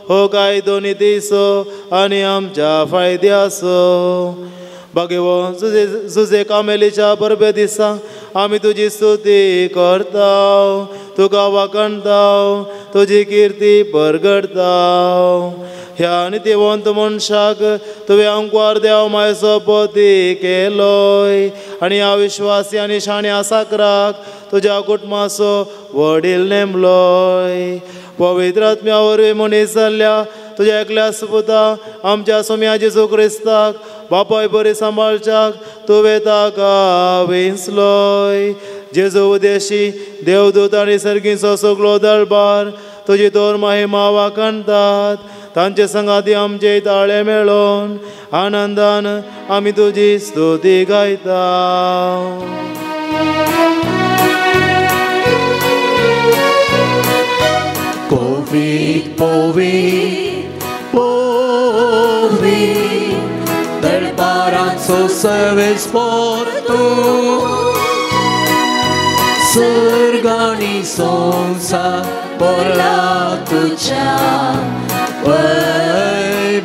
हो कायदो नितीचो आनी आमच्या फायद्याचो. बागेवो जुजे कामेलीच्या परबे दिसा आमी तुजी स्तुती करता तुका वाखणता तुजी किर्ती परगडता. ह्या नितीवंत मनशाक तुवें अंकवार देव मायसो पती केलोय आनी ह्या विश्वासी आनी शाण्या साकराक तुज्या कुटुंबाचो वडील नेमलोय. पवित्र आत्म्या वरवीं मनीस जाल्ल्या तुज्या एकल्या सुपुता आमच्या सोम्या जेजू क्रिस्ताक बापाय बरी सांबाळच्याक तुवें ताका वेंचलोय. जेजू उदेशी देवदूत आनी सर्गीचो सगलो दळबार तुजी तोर महिमा वाखणतात तांचे संगाती आमचे ताळे मेळोन आनंदान आमी तुजी स्तुती गायता. पवित्र पवित्र पवित्र दरबाराचो सर्वेस्पर तूं सर्ग आनी संवसार भरला तुज्या वैभवान.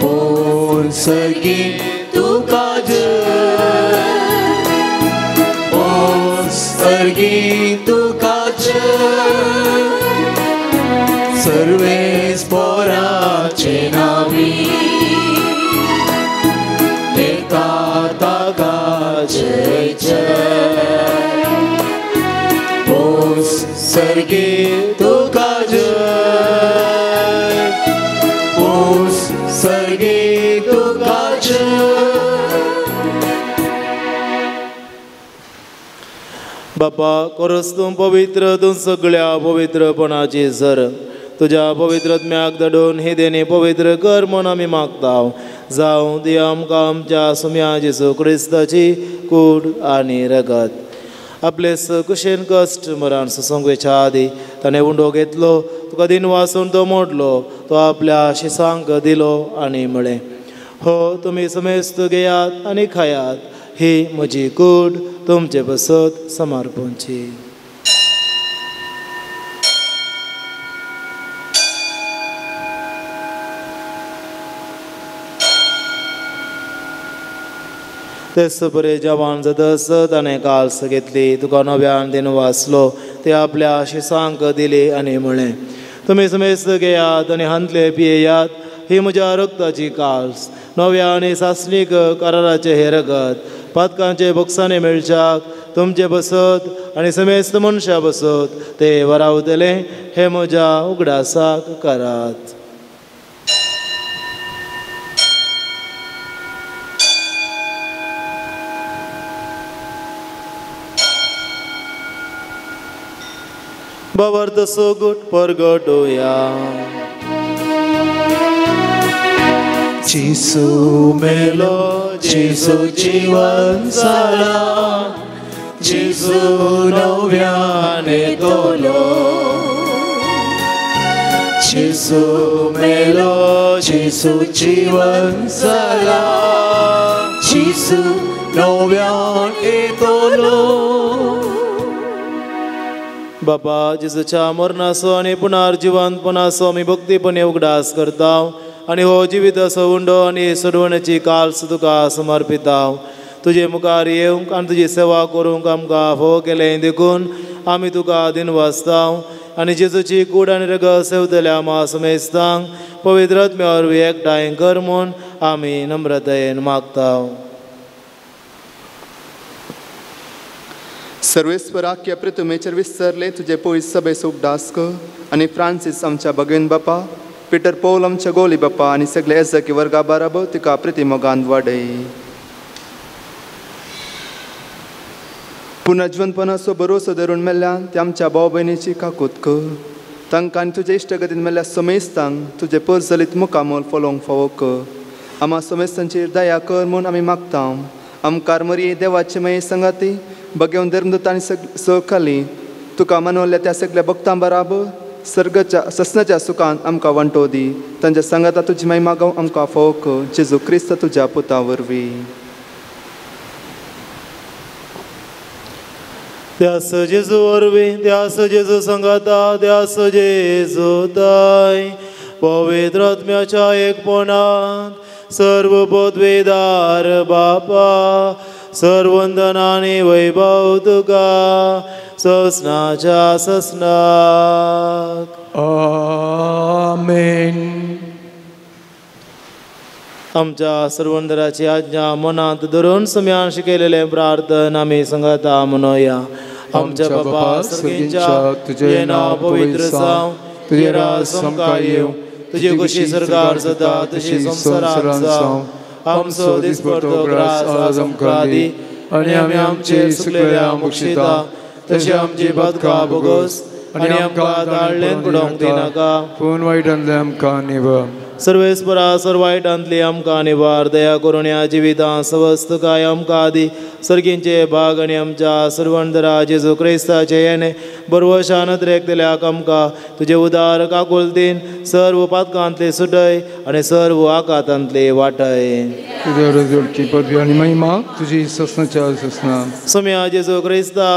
बोल सर्गी तुका जय बोल सर्गी तुका जय सर्वेस्पराचे नावी देता ताका जय जय. बोल सर्गी तुका जय बोल सर्गी तुका जय. बापा कोरस तूं पवित्र तूं सगळ्या पवित्रपणाची झर तुज्या पवित्र आत्म्याक धाडून ही देणी पवित्र कर म्हूण आमी मागता. जावं ती आमकां आमच्या सुम्या जेजू क्रिस्ताची कूड आनी रगत. आपले कुशेन कश्ट मरण सोसूंक वयच्या आदी ताणें उंडो घेतलो तुका दिन वासून तो मोडलो तो आपल्या शिसांक दिलो आनी म्हळें हो तुमी समेस्त घेयात आनी खायात ही म्हजी कूड तुमचे बसत समर्पणची. तेच बरे जवान जातच ताणें काल्स घेतली तुका नव्यान दिन वाचलो ते आपल्या शिसांक दिली आनी म्हळें तुमी समेस्त घेयात आनी हांतले पियेयात ही म्हज्या रक्ताची काल्स नव्या आनी सासणीक कराराचें हें रगत पातकांचे बोक्सांनी मेळच्याक तुमचे बसत आनी समेस्त मनशां बसत ते वरावतले हे म्हज्या उगडासाक करात. बाबर सोगट परगटोया. जेजू मेलो जेजू जीवन जाला जेजू नव्याने येतलो जेजू मेलो जेजू जीवन जाला जेजू नव्यान येतलो. बाबा जेजूच्या मरणाचो आनी पुनर्जिवंतपणाचो आमी भक्तीपणे उगडास करता आनी हो जिविताचो उंडो आनी सोडवण्याची काल्स तुका समर्पिता. तुजे मुखार येवंक आनी तुजी सेवा करूंक आमकां फावो केलें देखून आमी तुका दिनवासता आनी जेजूची कूड आनी रगत सेवतल्या आमा समेस्तांक पवित्र आत्म्या वरवीं एकठांय कर म्हूण आमी नम्रतायेन मागता. सर्वेस्पराक ह्या पृथ्वीचेर विसरले तुजे पयस सभेचो उगडास कर आनी फ्रांसीस आमच्या भगवीन बापा, पिटर पौल आमच्या गोली बापा आनी सगळे एजकी वर्गा बाराबर तुका प्रिती मोगान वाडय. पुनर्जीवनपणाचो भरोसो धरून मेल्ल्यान ते आमच्या भाव भयणीची काकूत कर. तांकां आनी तुजे इश्टगतीन मेल्ल्या समेस्तांक तुजे परजलीत मुखामोल फलोवंक फावो कर. आमा समेस्तांचेर दया कर म्हूण आमी मागता. आमकार मरये देवाचे माये संगाती बगेवन धर्मदूत आनी सहकाली तुका मनवल्ल्या त्या सगळ्या भक्तां बराबर सर्गाच्या ससनाच्या सुखान आमकां वांटो दी. तांच्या सांगाता तुजी माय मागोवंक आमकां फावो कर. जेजू क्रिस्त तुज्या पुता वरवीं. त्यास जेजू वरवीं, त्यास जेजू संगाता, त्यास जेजू ताय पवित्र आत्म्याच्या एकपणांत सर्व पदवेदार बापा सर्वंदन आनी वैभव तुका ससनाच्या ससनाक. आमेन. आमच्या सर्वंदराची आज्ञा मनांत धरून सम्यान शिकयलेलें प्रार्थना आमी संगाता म्हणोया. आमच्या बापा सर्गींच्या तुजें नांव पवित्र जावं, तुजें राज आमकां येवं, तुजी खुशी सरकार जाता तशी संवसारांत जावं. आमचो दिसपडतो ग्रास आज आमकां दी आनी आमी आमचे सुकलेल्या बक्षिता तशी आमची बदका भोगोस आनी आमकां दाळ्ळेन पडोवंक दिनाका पूण वायटांतलें आमकां निवार. सर्वेस्परा सर्व वायटांतली आमकां निवार. दया करून ह्या जिवितां सवस्तकाय आमकां दी. सर्गींचे भाग आनी आमच्या सर्वंदरा जेजू क्रिस्ताचे येणे बरवशान त्रेकतल्याक आमकां तुजे उदार काकुलतीन सर्व पातकांतले सुटय आनी सर्व आकातांतले वाटय. तुज्या रजोडकी पदवी आनी महिमा तुजी ससनाच्या ससना. सोम्या जेजू क्रिस्ता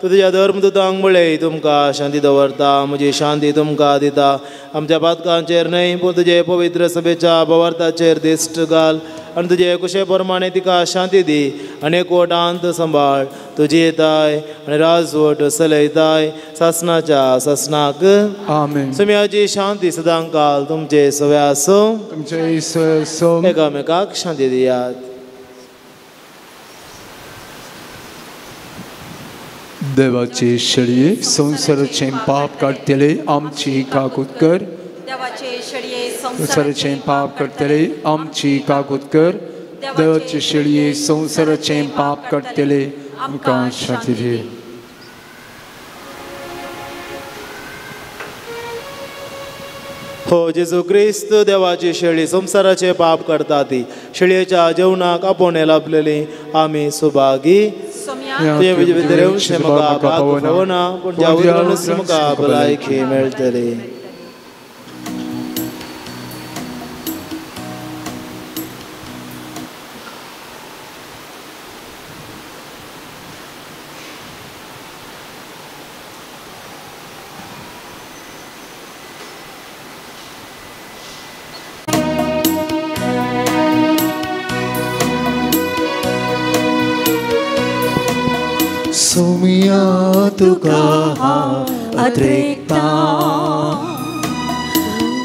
तूं तुज्या धर्मदूतांक म्हळें तुमकां शांती दवरता, म्हजी शांती तुमकां दिता. आमच्या पातकांचेर न्हय पूण तुजे पवित्र सभेच्या भवार्थाचेर दिश्ट घाल आनी तुजे कुशे प्रमाणे तिका शांती दी आनी एकवटांत सांबाळ. तुजी येताय आनी राजवट चलयताय सासनाच्या सासनाक. आमेन. सोम्याची शांती सदांकाल तुमचे सवे आसूं. तुमचे सवे आसूं. एकामेकाक शांती दियात. देवाचे शेळये संवसाराचें पाप काडटले आमची काकूत कर. देवाचे शेळये संवसाराचें पाप काडटले आमची काकूत कर. देवाचे शेळये संवसाराचें पाप काडटले आमकां शांती दी. हो जेजू क्रिस्त देवाची शेळी संवसाराचे पाप करता ती शेळयेच्या जेवणाक आपोवणें लाभलेली आमी सुभागी. पूण ज्या उतरानूच म्हाका भलायकी मेळटली. सोमिया तुका हांव अत्रेकता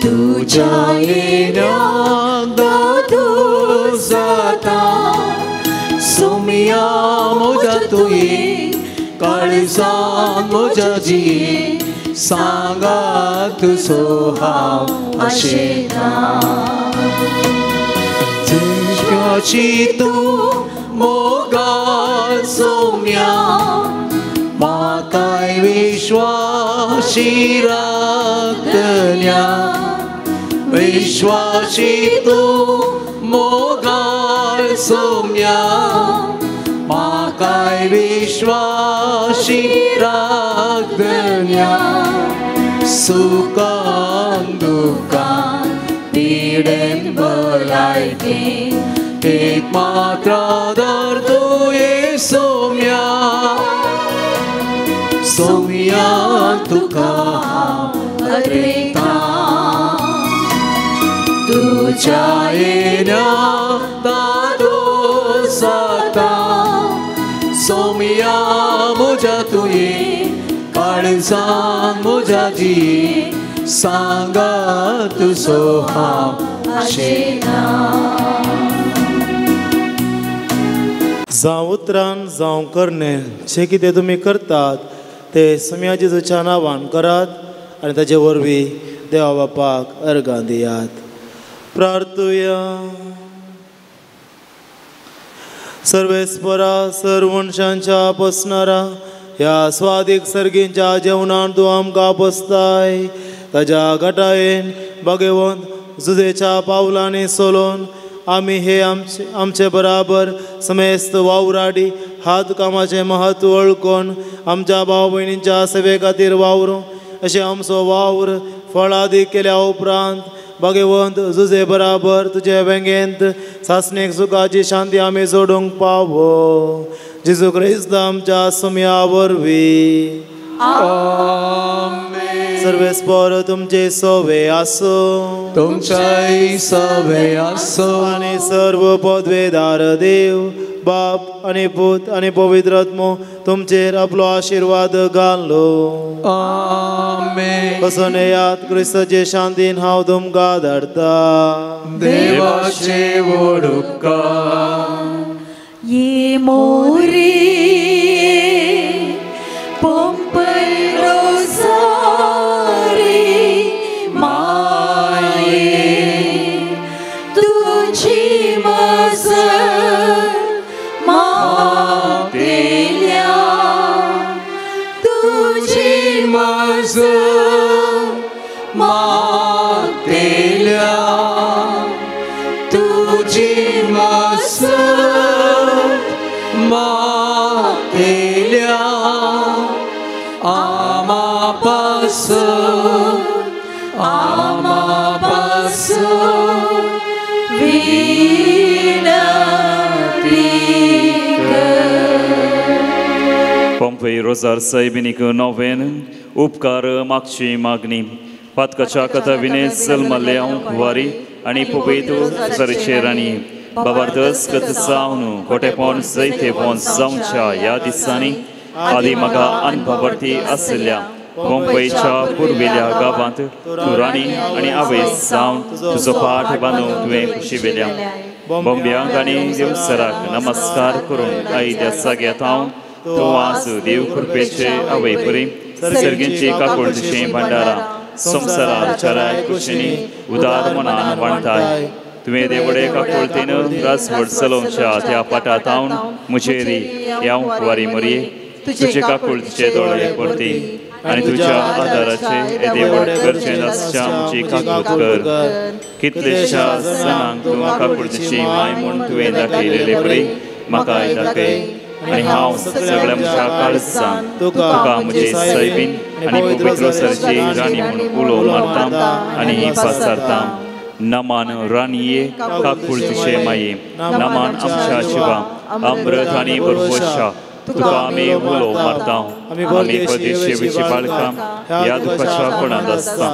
तुज्या येण्याक दादोस जाता. सोमिया म्हज्या तुवें काळजान म्हज्या जिये सांगात तुजो हांव आशेता. तुज्याची तूं मोगाल सोम्या म्हाकाय विश्वासी राखतल्या. विश्वासी तूं मोगाल सोम्या म्हाकाय विश्वासी राखतल्या. सुखान दुखान पिडेन भलायकेन एक मात्र आदार तुवें सोम्या. सोम्या तुका हांव अत्रेकता तुझ्या येण्या दादोसाता सोमिया म्हज्या तुये काळजान म्हज्या जी सांगात सोहा आशेना. जावं उतरान जावं करणे जे कितें तुमी करतात ते सोम्या जेजूच्या नांवान करात आनी ताजे वरवीं देवा बापाक अर्गां दियात. प्रार्थुया. सर्वेस्परा सर्वंशांच्या पोसणारा ह्या स्वादीक सर्गींच्या जेवणान तूं आमकां पोसताय. ताज्या गटायेन भागेवंत जुजेच्या पावलांनी सोलोन आमी हे आमचे आमचे बराबर समेस्त वावराडी हात कामाचें म्हत्व वळखून आमच्या भाव भयणींच्या सेवे खातीर वावरूं अशें आमचो वावर फळादीक केल्या उपरांत भागेवंत जुजे बराबर तुजे वेंगेंत सासणीक सुखाची शांती आमी जोडूंक पावो. जेजू क्रिस्त आमच्या सुम्या वरवीं. सर्वेस्पर तुमचे सोवे आसूं तुमच्याय सवे आसूं. आनी सर्व पदवेदार देव बाप आनी पूत आनी पवित्र आत्मो तुमचेर आपलो आशिर्वाद घालो. आमेन. वचून येयात क्रिस्ताचे शांतीन हांव तुमकां धाडटा. देवाचे व्हड उपकार. ये मोरे पोंपल रोसारे माये तुझी मजल मातेल्या तुझी मजल मातेल्या तुझी मजल मातेल्या आमा पासून आमा पासून विनंती कर. पोंपे रोजार सायबिनीक नोवेन उपकार मागची मागणी. पातकाच्या कथाविने जल्मल्ले हांव कुवारी आनी पवित्र रोजारीचे राणी बाबार्दस कथ जावन कोटेपण जैतेपण जावच्या ह्या दिसांनी आदी म्हाका अनभवर्ती आशिल्ल्या पोंपयच्या पुर्विल्ल्या गांवांत तूं राणी आनी आवय जावन तुजो पाठ बांदून तुवें खुशी बोंब्यांक आनी देवसराक नमस्कार करून आयिल्ल्या जाग्यांत हांव तूं आज देव कृपेचे आवय परी सर्गींची काकुळटीचीं भांडारां संवसारार चाराय कुशींनी उदार मनान वांटाय. तुवें देवडे काकुळटीन राजवट चलोवच्या त्या पाटांत हांव म्हजेरी ह्या कुवारी मरये तुजे काकुळटीचे दोळे परती आनी तुज्या आदाराचे येदे व्हड गरजेन आसच्या आमची काकूत कर. कितलेश्या जाणांक तूं काकुळटीची माय म्हूण तुवें दाखयलेले परी म्हाकाय दाखय आनी हांव सगळ्या म्हज्या काळजान तुका म्हजे सायबीन आनी पवित्र रोजारीची राणी म्हूण उलो मारता आनी पाचारता. नमान राणये काकुळटीचे माये नमान आमच्या जिवा अमृत आनी बरवशा तुका आमी उलो मारता. आमी परदेशी बाळकां ह्या दुखाच्या कोणांत आसता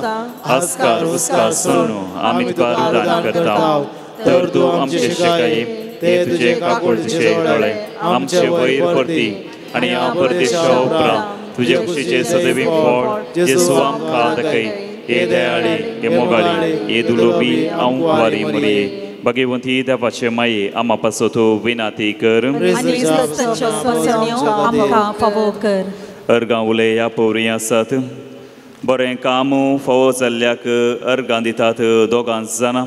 आस्कार उस्कार सोडून आमी तुका रुदान करता. तर तूं आमचे शिकाये ते तुजे काकुळटीचे दोळे आमचे वयर परती आनी ह्या परदेशा उपरांत तुजे कुशीचे सदैवी फळ जेजू आमकां दाखय. हे दयाळी हे मोगाळी हे दुलोबी हांव कुवारी मरये भगवंती देवाचे माये आमा पासत विनाती कर. अर्गां उले ह्या पवरी आसात बरें काम फावो जाल्ल्याक अर्गां दितात दोगां जाणां.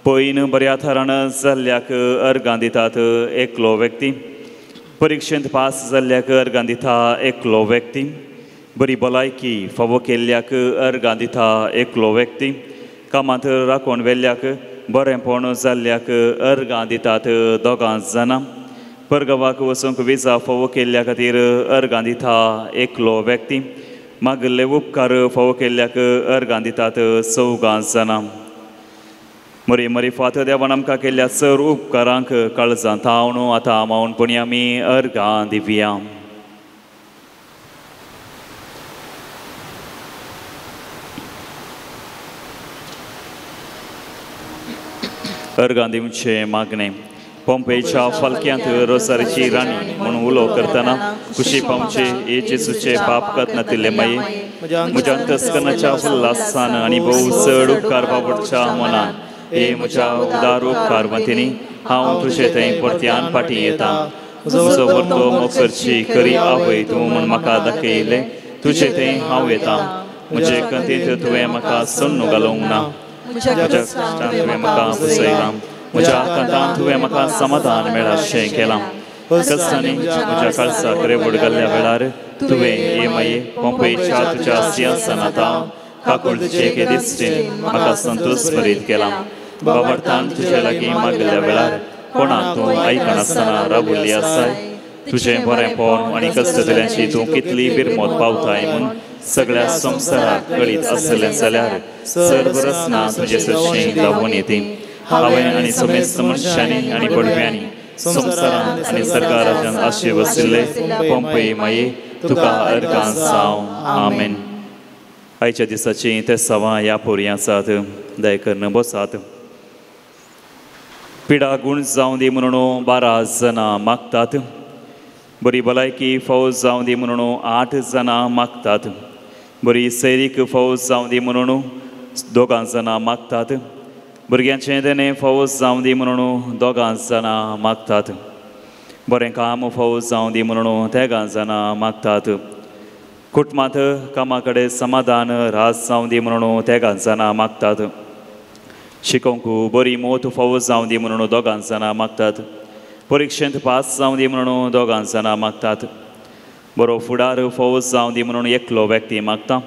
पयन बऱ्या थरान जाल्ल्याक अर्गां दितात एकलो व्यक्ती. परिक्षेंत पास जाल्ल्याक अर्गां दिता एकलो व्यक्ती. बरी भलायकी फावो केल्ल्याक अर्गां दिता एकलो व्यक्ती. कामांत राखून व्हेल्ल्याक बरेंपण जाल्ल्याक अर्गां दितात दोगां जाणां. परगांवाक वचूंक विजा फावो केल्ल्या खातीर अर्गां दिता एकलो व्यक्ती. मागिल्ले उपकार फावो केल्ल्याक अर्गां दितात चौगां जाणां. मरी मरी फात देवान आमकां केल्ल्या चड उपकारांक काळजां थावन आतां मावन आमी अर्गां दिवया. अर्गां दिवचें मागणें. पोंपेच्या फालक्यांत रोजारीची राणी म्हणून उलो करतना खुशी पावचे हे जेजूचे पाप कतनातिल्ले माये म्हज्या अंतस्करणाच्या उल्हासान आनी भोव चड उपकार बाबडच्या मनान हे म्हज्या उदार उपकार मतींनी हांव तुजे थंय परत्यान फाटीं येता. म्हजो परतो मोग करची खरी आवय तूं म्हूण म्हाका दाखयलें तुजे थंय हांव येता. म्हजे कंतींत तुवें म्हाका सन्नू घालूंक ना, म्हज्या कश्टान तुवें म्हाका पुसयलां, म्हज्या आकांतान तुवें म्हाका समाधान मेळाशें केलां. कश्टांनी म्हज्या काळसाक रेवड घाल्ल्या वेळार तुवें हे माये पोंपेच्या तुज्या सिंहासनांत काकुळचे एके दिश्टीन म्हाका संतोश भरीत केलां. बाबडतान तुजे लागीं मागल्या वेळार कोणाक तूं आयकनासतना राबुल्ली आसाय. तुजें बरेंपण आनी कश्ट दिल्यांची तूं कितली बिरमत पावताय म्हूण सगळ्या संवसाराक कळीत आसलें जाल्यार सर्व रचना तुजे सरशीं धांवून येती. हांवें आनी समेस्त मनशांनी आनी बडव्यांनी संवसारांत आनी सरकाराच्यान आशे बशिल्ले पोंपे माये तुका अर्गां जावं. आमेन. आयच्या दिसाचीं ते सवां ह्या पोरयां आसात. दया करून बसात. पिडा गूण जावं दी म्हणून 12 जाणां मागतात. बरी भलायकी फौज जावं दी म्हणून 8 जाणां मागतात. बरी सैरीक फौज जावं दी म्हणून 2 जाणां मागतात. भुरग्यांचें देणें फौज जावं दी म्हणून 2 जाणां मागतात. बरें काम फौज जावं दी म्हणून 3 जाणां मागतात. कुटुंबांत कामा कडेन समाधान रास जावं दी म्हणून 3 जाणां मागतात. शिकोवंक बरी मोत फौज जावं दी म्हणून 2 जाणां मागतात. परिक्षेंत पास जावं दी म्हणून 2 जाणां मागतात. बरो फुडार फौज जावं दी म्हणून एकलो व्यक्ती मागता.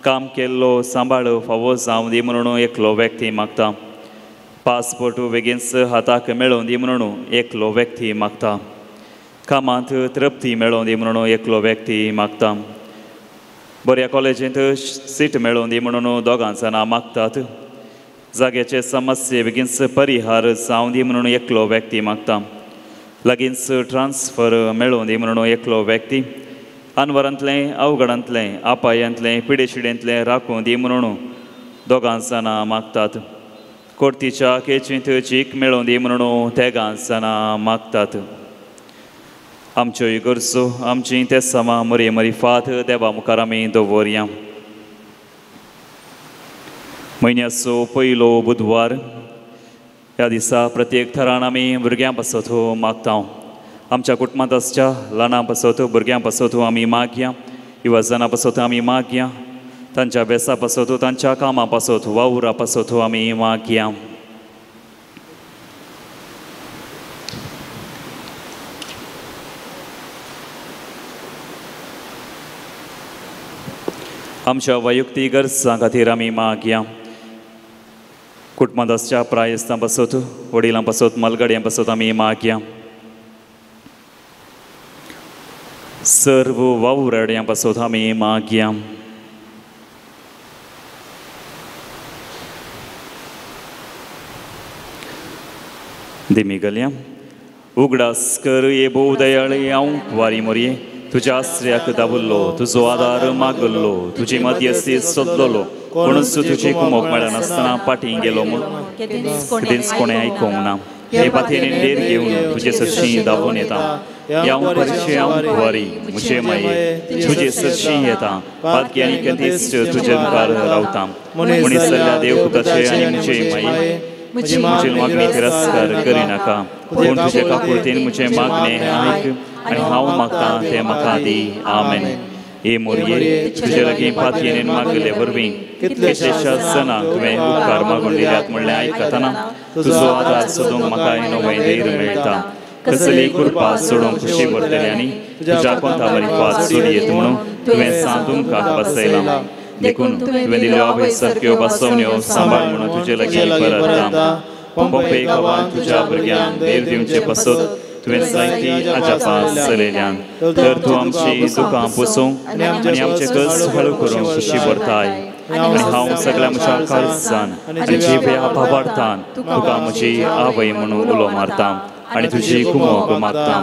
काम केल्लो सांबाळ फावो जावं दी म्हणून एकलो व्यक्ती मागता. पासपोर्ट बेगीनच हाताक मेळोवन दी म्हणून एकलो व्यक्ती मागता. कामांत तृप्ती मेळोवन दी म्हणून एकलो व्यक्ती मागता. बऱ्या कॉलेजींत सीट मेळोवन दी म्हणून 2 जाणां मागतात. जाग्याचे समस्ये बेगीनच परिहार जावं दी म्हणून एकलो व्यक्ती मागता. लागींच ट्रान्सफर मेळोवन दी म्हणून एकलो व्यक्ती. अनवरांतलें अवघडांतलें आपायांतलें पिडेशिडेंतलें राखूं दी म्हणून 2 जाणां मागतात. कोर्तीच्या केचींत चीक मेळोवन दी म्हणून 3 जाणां मागतात. आमच्यो गरजो आमची तेसामां मरी मरी फात देवा मुखार आमी दवरया. म्हयन्याचो पयलो बुधवार ह्या दिसा प्रत्येक थरान आमी भुरग्यां पासत मागता. आमच्या कुटुंबांत आसच्या ल्हानां पासत भुरग्यां पासत आमी मागया. युवजनां पासत आमी मागया. तांच्या अभ्यासा पासत तांच्या कामां पासत वावरा पासत आमी मागया. आमच्या वैयक्तीक गरजां खातीर आमी मागया. कुटुंबांत आसच्या प्रायस्तां पासत वडिलां पासत मालगाडयां पासत आमी मागया. सर्व वावराड्यां पासत आमी मागया. दिमी गलया उगडास कर ये भोव दयाळे हांव वारी मोरये तुज्या आश्रयाक दाबुल्लो तुजो आदार मागल्लो तुजी मध्यस्थी सोदलोलो कोणूच तुजी कुमोक मेळनासतना पाटी गेलो म्हूण केदींच कोणें आयकूंक ना. हे पातयेन देर घेवन तुजे सरशीं दाबून येता. हांव परिचय हांव वारी म्हजे माये तुजे सरशीं येता. पातकी आनी केदींच तुजे मुखार रावता. मनीस जाल्ल्या देवपुताचे आनी म्हजे माये म्हजी मागणी तिरस्कार करिनाका पूण तुजे काकुळतीन म्हजें मागणें आयक आनी हांव मागता तें म्हाका दी. आमेन. हे मोरये तुजे लागीं पातयेन मागले वरवीं कितलेशेच जाणांक तुवें उपकार मागून दिल्यात म्हणलें आयकतना तुजो आदार सोदूंक म्हाका नवें धैर्य मेळटा. कसली कृपा सोडूंक खुशी भरतली आनी तुज्या कोंता मरिफात सोडयेत म्हणून तुवें सांदूंक बसयलां. देखून तुवें दिल्यो आवय सारक्यो बसवण्यो सांबाळ म्हणून तुजे लागीं परत पोंपे गांवांत तुज्या भुरग्यांक धैर्य दिवचे पासत तुवें जायतीं अजापां चलयल्यान. तर तूं आमची दुकां पुसूंक आनी आमचे कस हळू करूंक खुशी भरताय. आनी हांव सगळ्या म्हज्या काळजान आनी जिव्या भावार्थान तुका म्हजी आवय म्हणून उलो मारता आनी तुजी कुमोक मागता.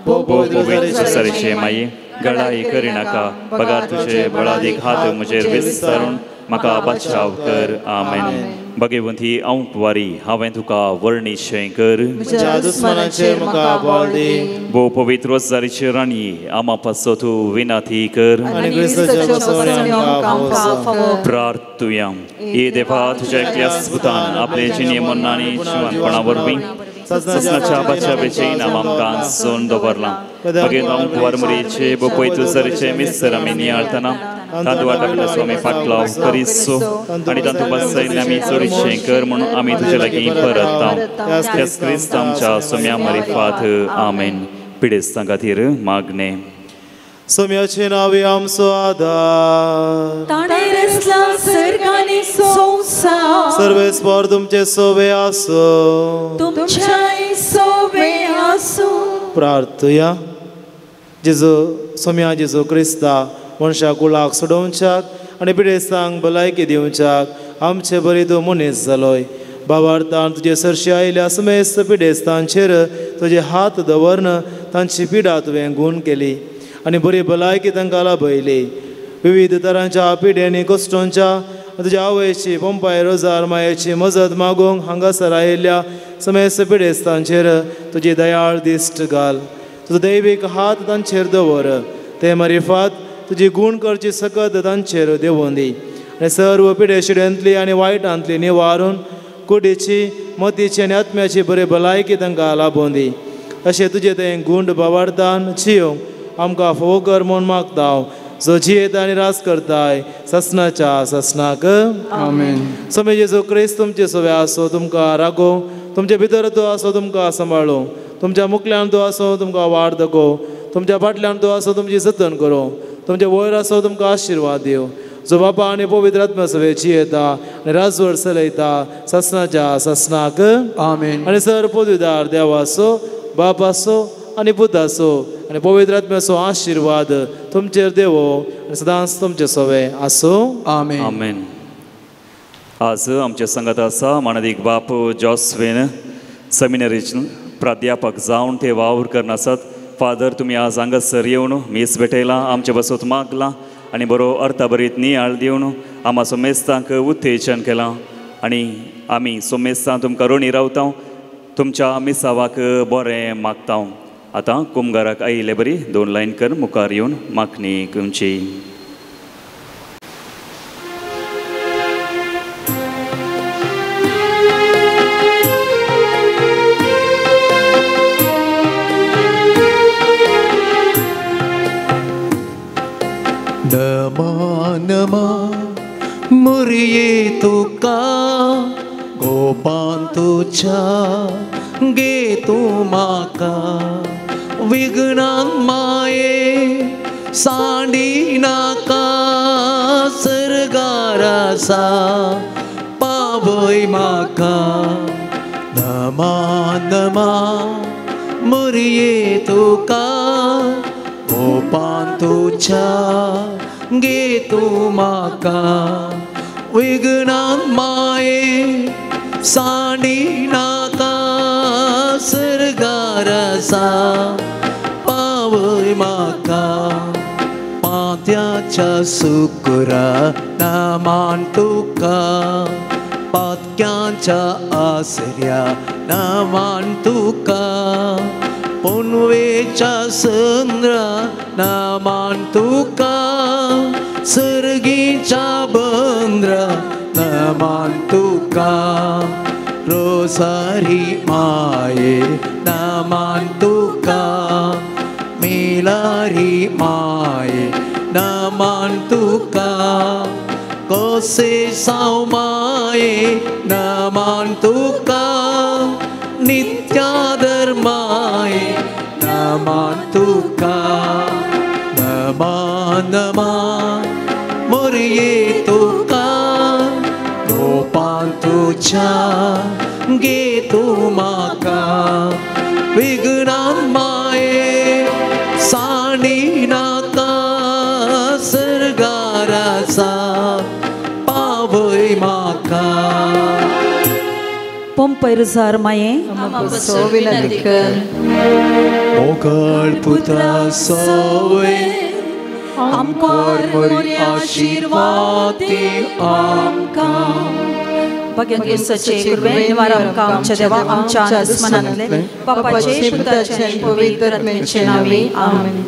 भोव पवित्र सरीचे माये गळाई करिनाका बगार तुजे बळादीक हात म्हजेर विस्तारून म्हाका बचाव कर. आमेन. भगवंती हांव कुवारी हांवें तुका वर्णिशें कर. म्हज्या दुस्मानाचेर म्हाका बळ दी. भोव पवित्र रोजारीची राणी आमा पासो तूं विनंती कर. आनी क्रिस्ताच्या बसवणे आमकां फावो. प्रार्थुया. हे देवा, तुज्या एकल्या पुतान आपले जिणे मरणांनी जिवनपणा वरवीं ससनाच्या बचावेचें इनाम आमकां सोन दवरलां. भगवंत कुंवर मुरीचे भोव पवित्र रोजारीचें मिस्तर आमी नियाळतना तांतू वाटाविल्लो स्वामी फाटलाव करीसो आनी तांतू बसयल्ले आमी चडशें कर म्हणून आमी तुजे लागीं परतता. त्याच क्रिस्त आमच्या सोम्या मरिफात. आमेन. पिडेस्तां खातीर मागणें. सोम्याचे नावे आमचो आदार. ताणें रचला सर्ग आनी संवसार. सर्वेस्पर तुमचे सोवे आसूं. तुमच्याय सोवे आसूं. प्रार्थुया. जेजू सोम्या जेजू क्रिस्ता मनशा कुळाक सोडोवच्याक आनी पिडेस्तांक भलायकी दिवच्याक आमचे बरी तूं मनीस जालोय. बाबार्थान तुजे सरशी आयिल्ल्या समेस्त पिडेस्तांचेर तुजे हात दवरन तांची पिडा तुवें गूण केली आनी बरी भलायकी तांकां लाभयली. विविध तरांच्या पिड्यांनी कश्टांच्या तुज्या आवयची पंपाय रोजार मायेची मजत मागूंक हांगासर आयिल्ल्या समेस्त पिडेस्तांचेर तुजी दयाळ दिश्ट घाल. तुजो दैवीक हात तांचेर दवर. ते मारिफात तुजी गूण करची सकत तांचेर देंवोवन दी आनी सर्व पिडेशिड्यांतली आनी वायटांतली निवारून कुडीची मतीची आनी आत्म्याची बरी भलायकी तांकां लाभोवन दी. अशें तुजें तें गुंड बाबार्थान जियोंक आमकां फोव कर म्हूण मागता हांव, जो जियेता आनी राज करताय ससनाच्या ससनाक. आमेन. स्वामी जेजू क्रिस्त तुमचे सोवे आसो, तुमकां रागो, तुमचे भितर तो आसो, तुमकां सांबाळो, तुमच्या मुखल्यान तो आसो, तुमकां वाड दाखो, तुमच्या फाटल्यान तो आसो, तुमची जतन करो, तुमचे वयर आसो, तुमकां आशिर्वाद दिवं. जो बापा आनी पवित्र आत्मा सवे जियेता आनी राजवट चलयता ससनाच्या ससनाक. आमेन. आनी सर पदवीदार देवाचो, बापाचो आनी पुताचो आनी पवित्र आत्म्याचो आशिर्वाद तुमचेर देवो आनी सदांच तुमचे सवे आसूं. आमेन. आमेन. आज आमच्या संगात आसा मानादीक बाप जॉस्विन सेमिनरीचे प्राध्यापक जावन ते वावर करना आसात. फादर, तुमी आज हांगासर येवन मीस भेटयलां, आमचे बसोत मागलां आनी बरो अर्थाभरीत नियाळ दिवन आमा सोमेस्तांक उत्तेजन केलां आनी आमी सोमेस्तां तुमकां रोणी रावता, तुमच्या मिसावाक बरें मागता. आतां कुमगाराक आयिल्ले बरी दोन लायन कर मुखार येवन मागणी तुमची. नमा नमा मुरये तुका गोपान तुझ्या गे तूं म्हाका विघ्नान माये सांडी नाका सर्गारासा पावय म्हाका. नमा नमा मुरये तुका गोपान तुझ्या गे तूं म्हाका विघ्नान माये सांडी नाका सर्गारासा पावय म्हाका. पात्याच्या सुकुरा नमान तुका पातक्यांच्या आसऱ्या नमान तुका पुनवेच्या संद्रा नमान तुका सर्गीच्या बंद्रा नमान तुका. रोसारी माये नमान तुका मेलारी माये नमान तुका कोसे साव माये नमान तुका नित्यादर माये नमान तुका. नमा नमा मोरये तुका गोपान तुझ्या गे तूं म्हाका विघ्नान माये सांडी नाका सर्गारासा पावय म्हाका. पंपैरजार माये मोगळ पुत्रा सोवे आमकां मोरी आशिर्वाद दी आमकां. भाग्यसचे कृपेन निवार आमकां आमच्या देवा आमच्या दुस्मनांतले बापाचे पुताचे आनी पवित्र आत्म्याचे नांवे आमेन.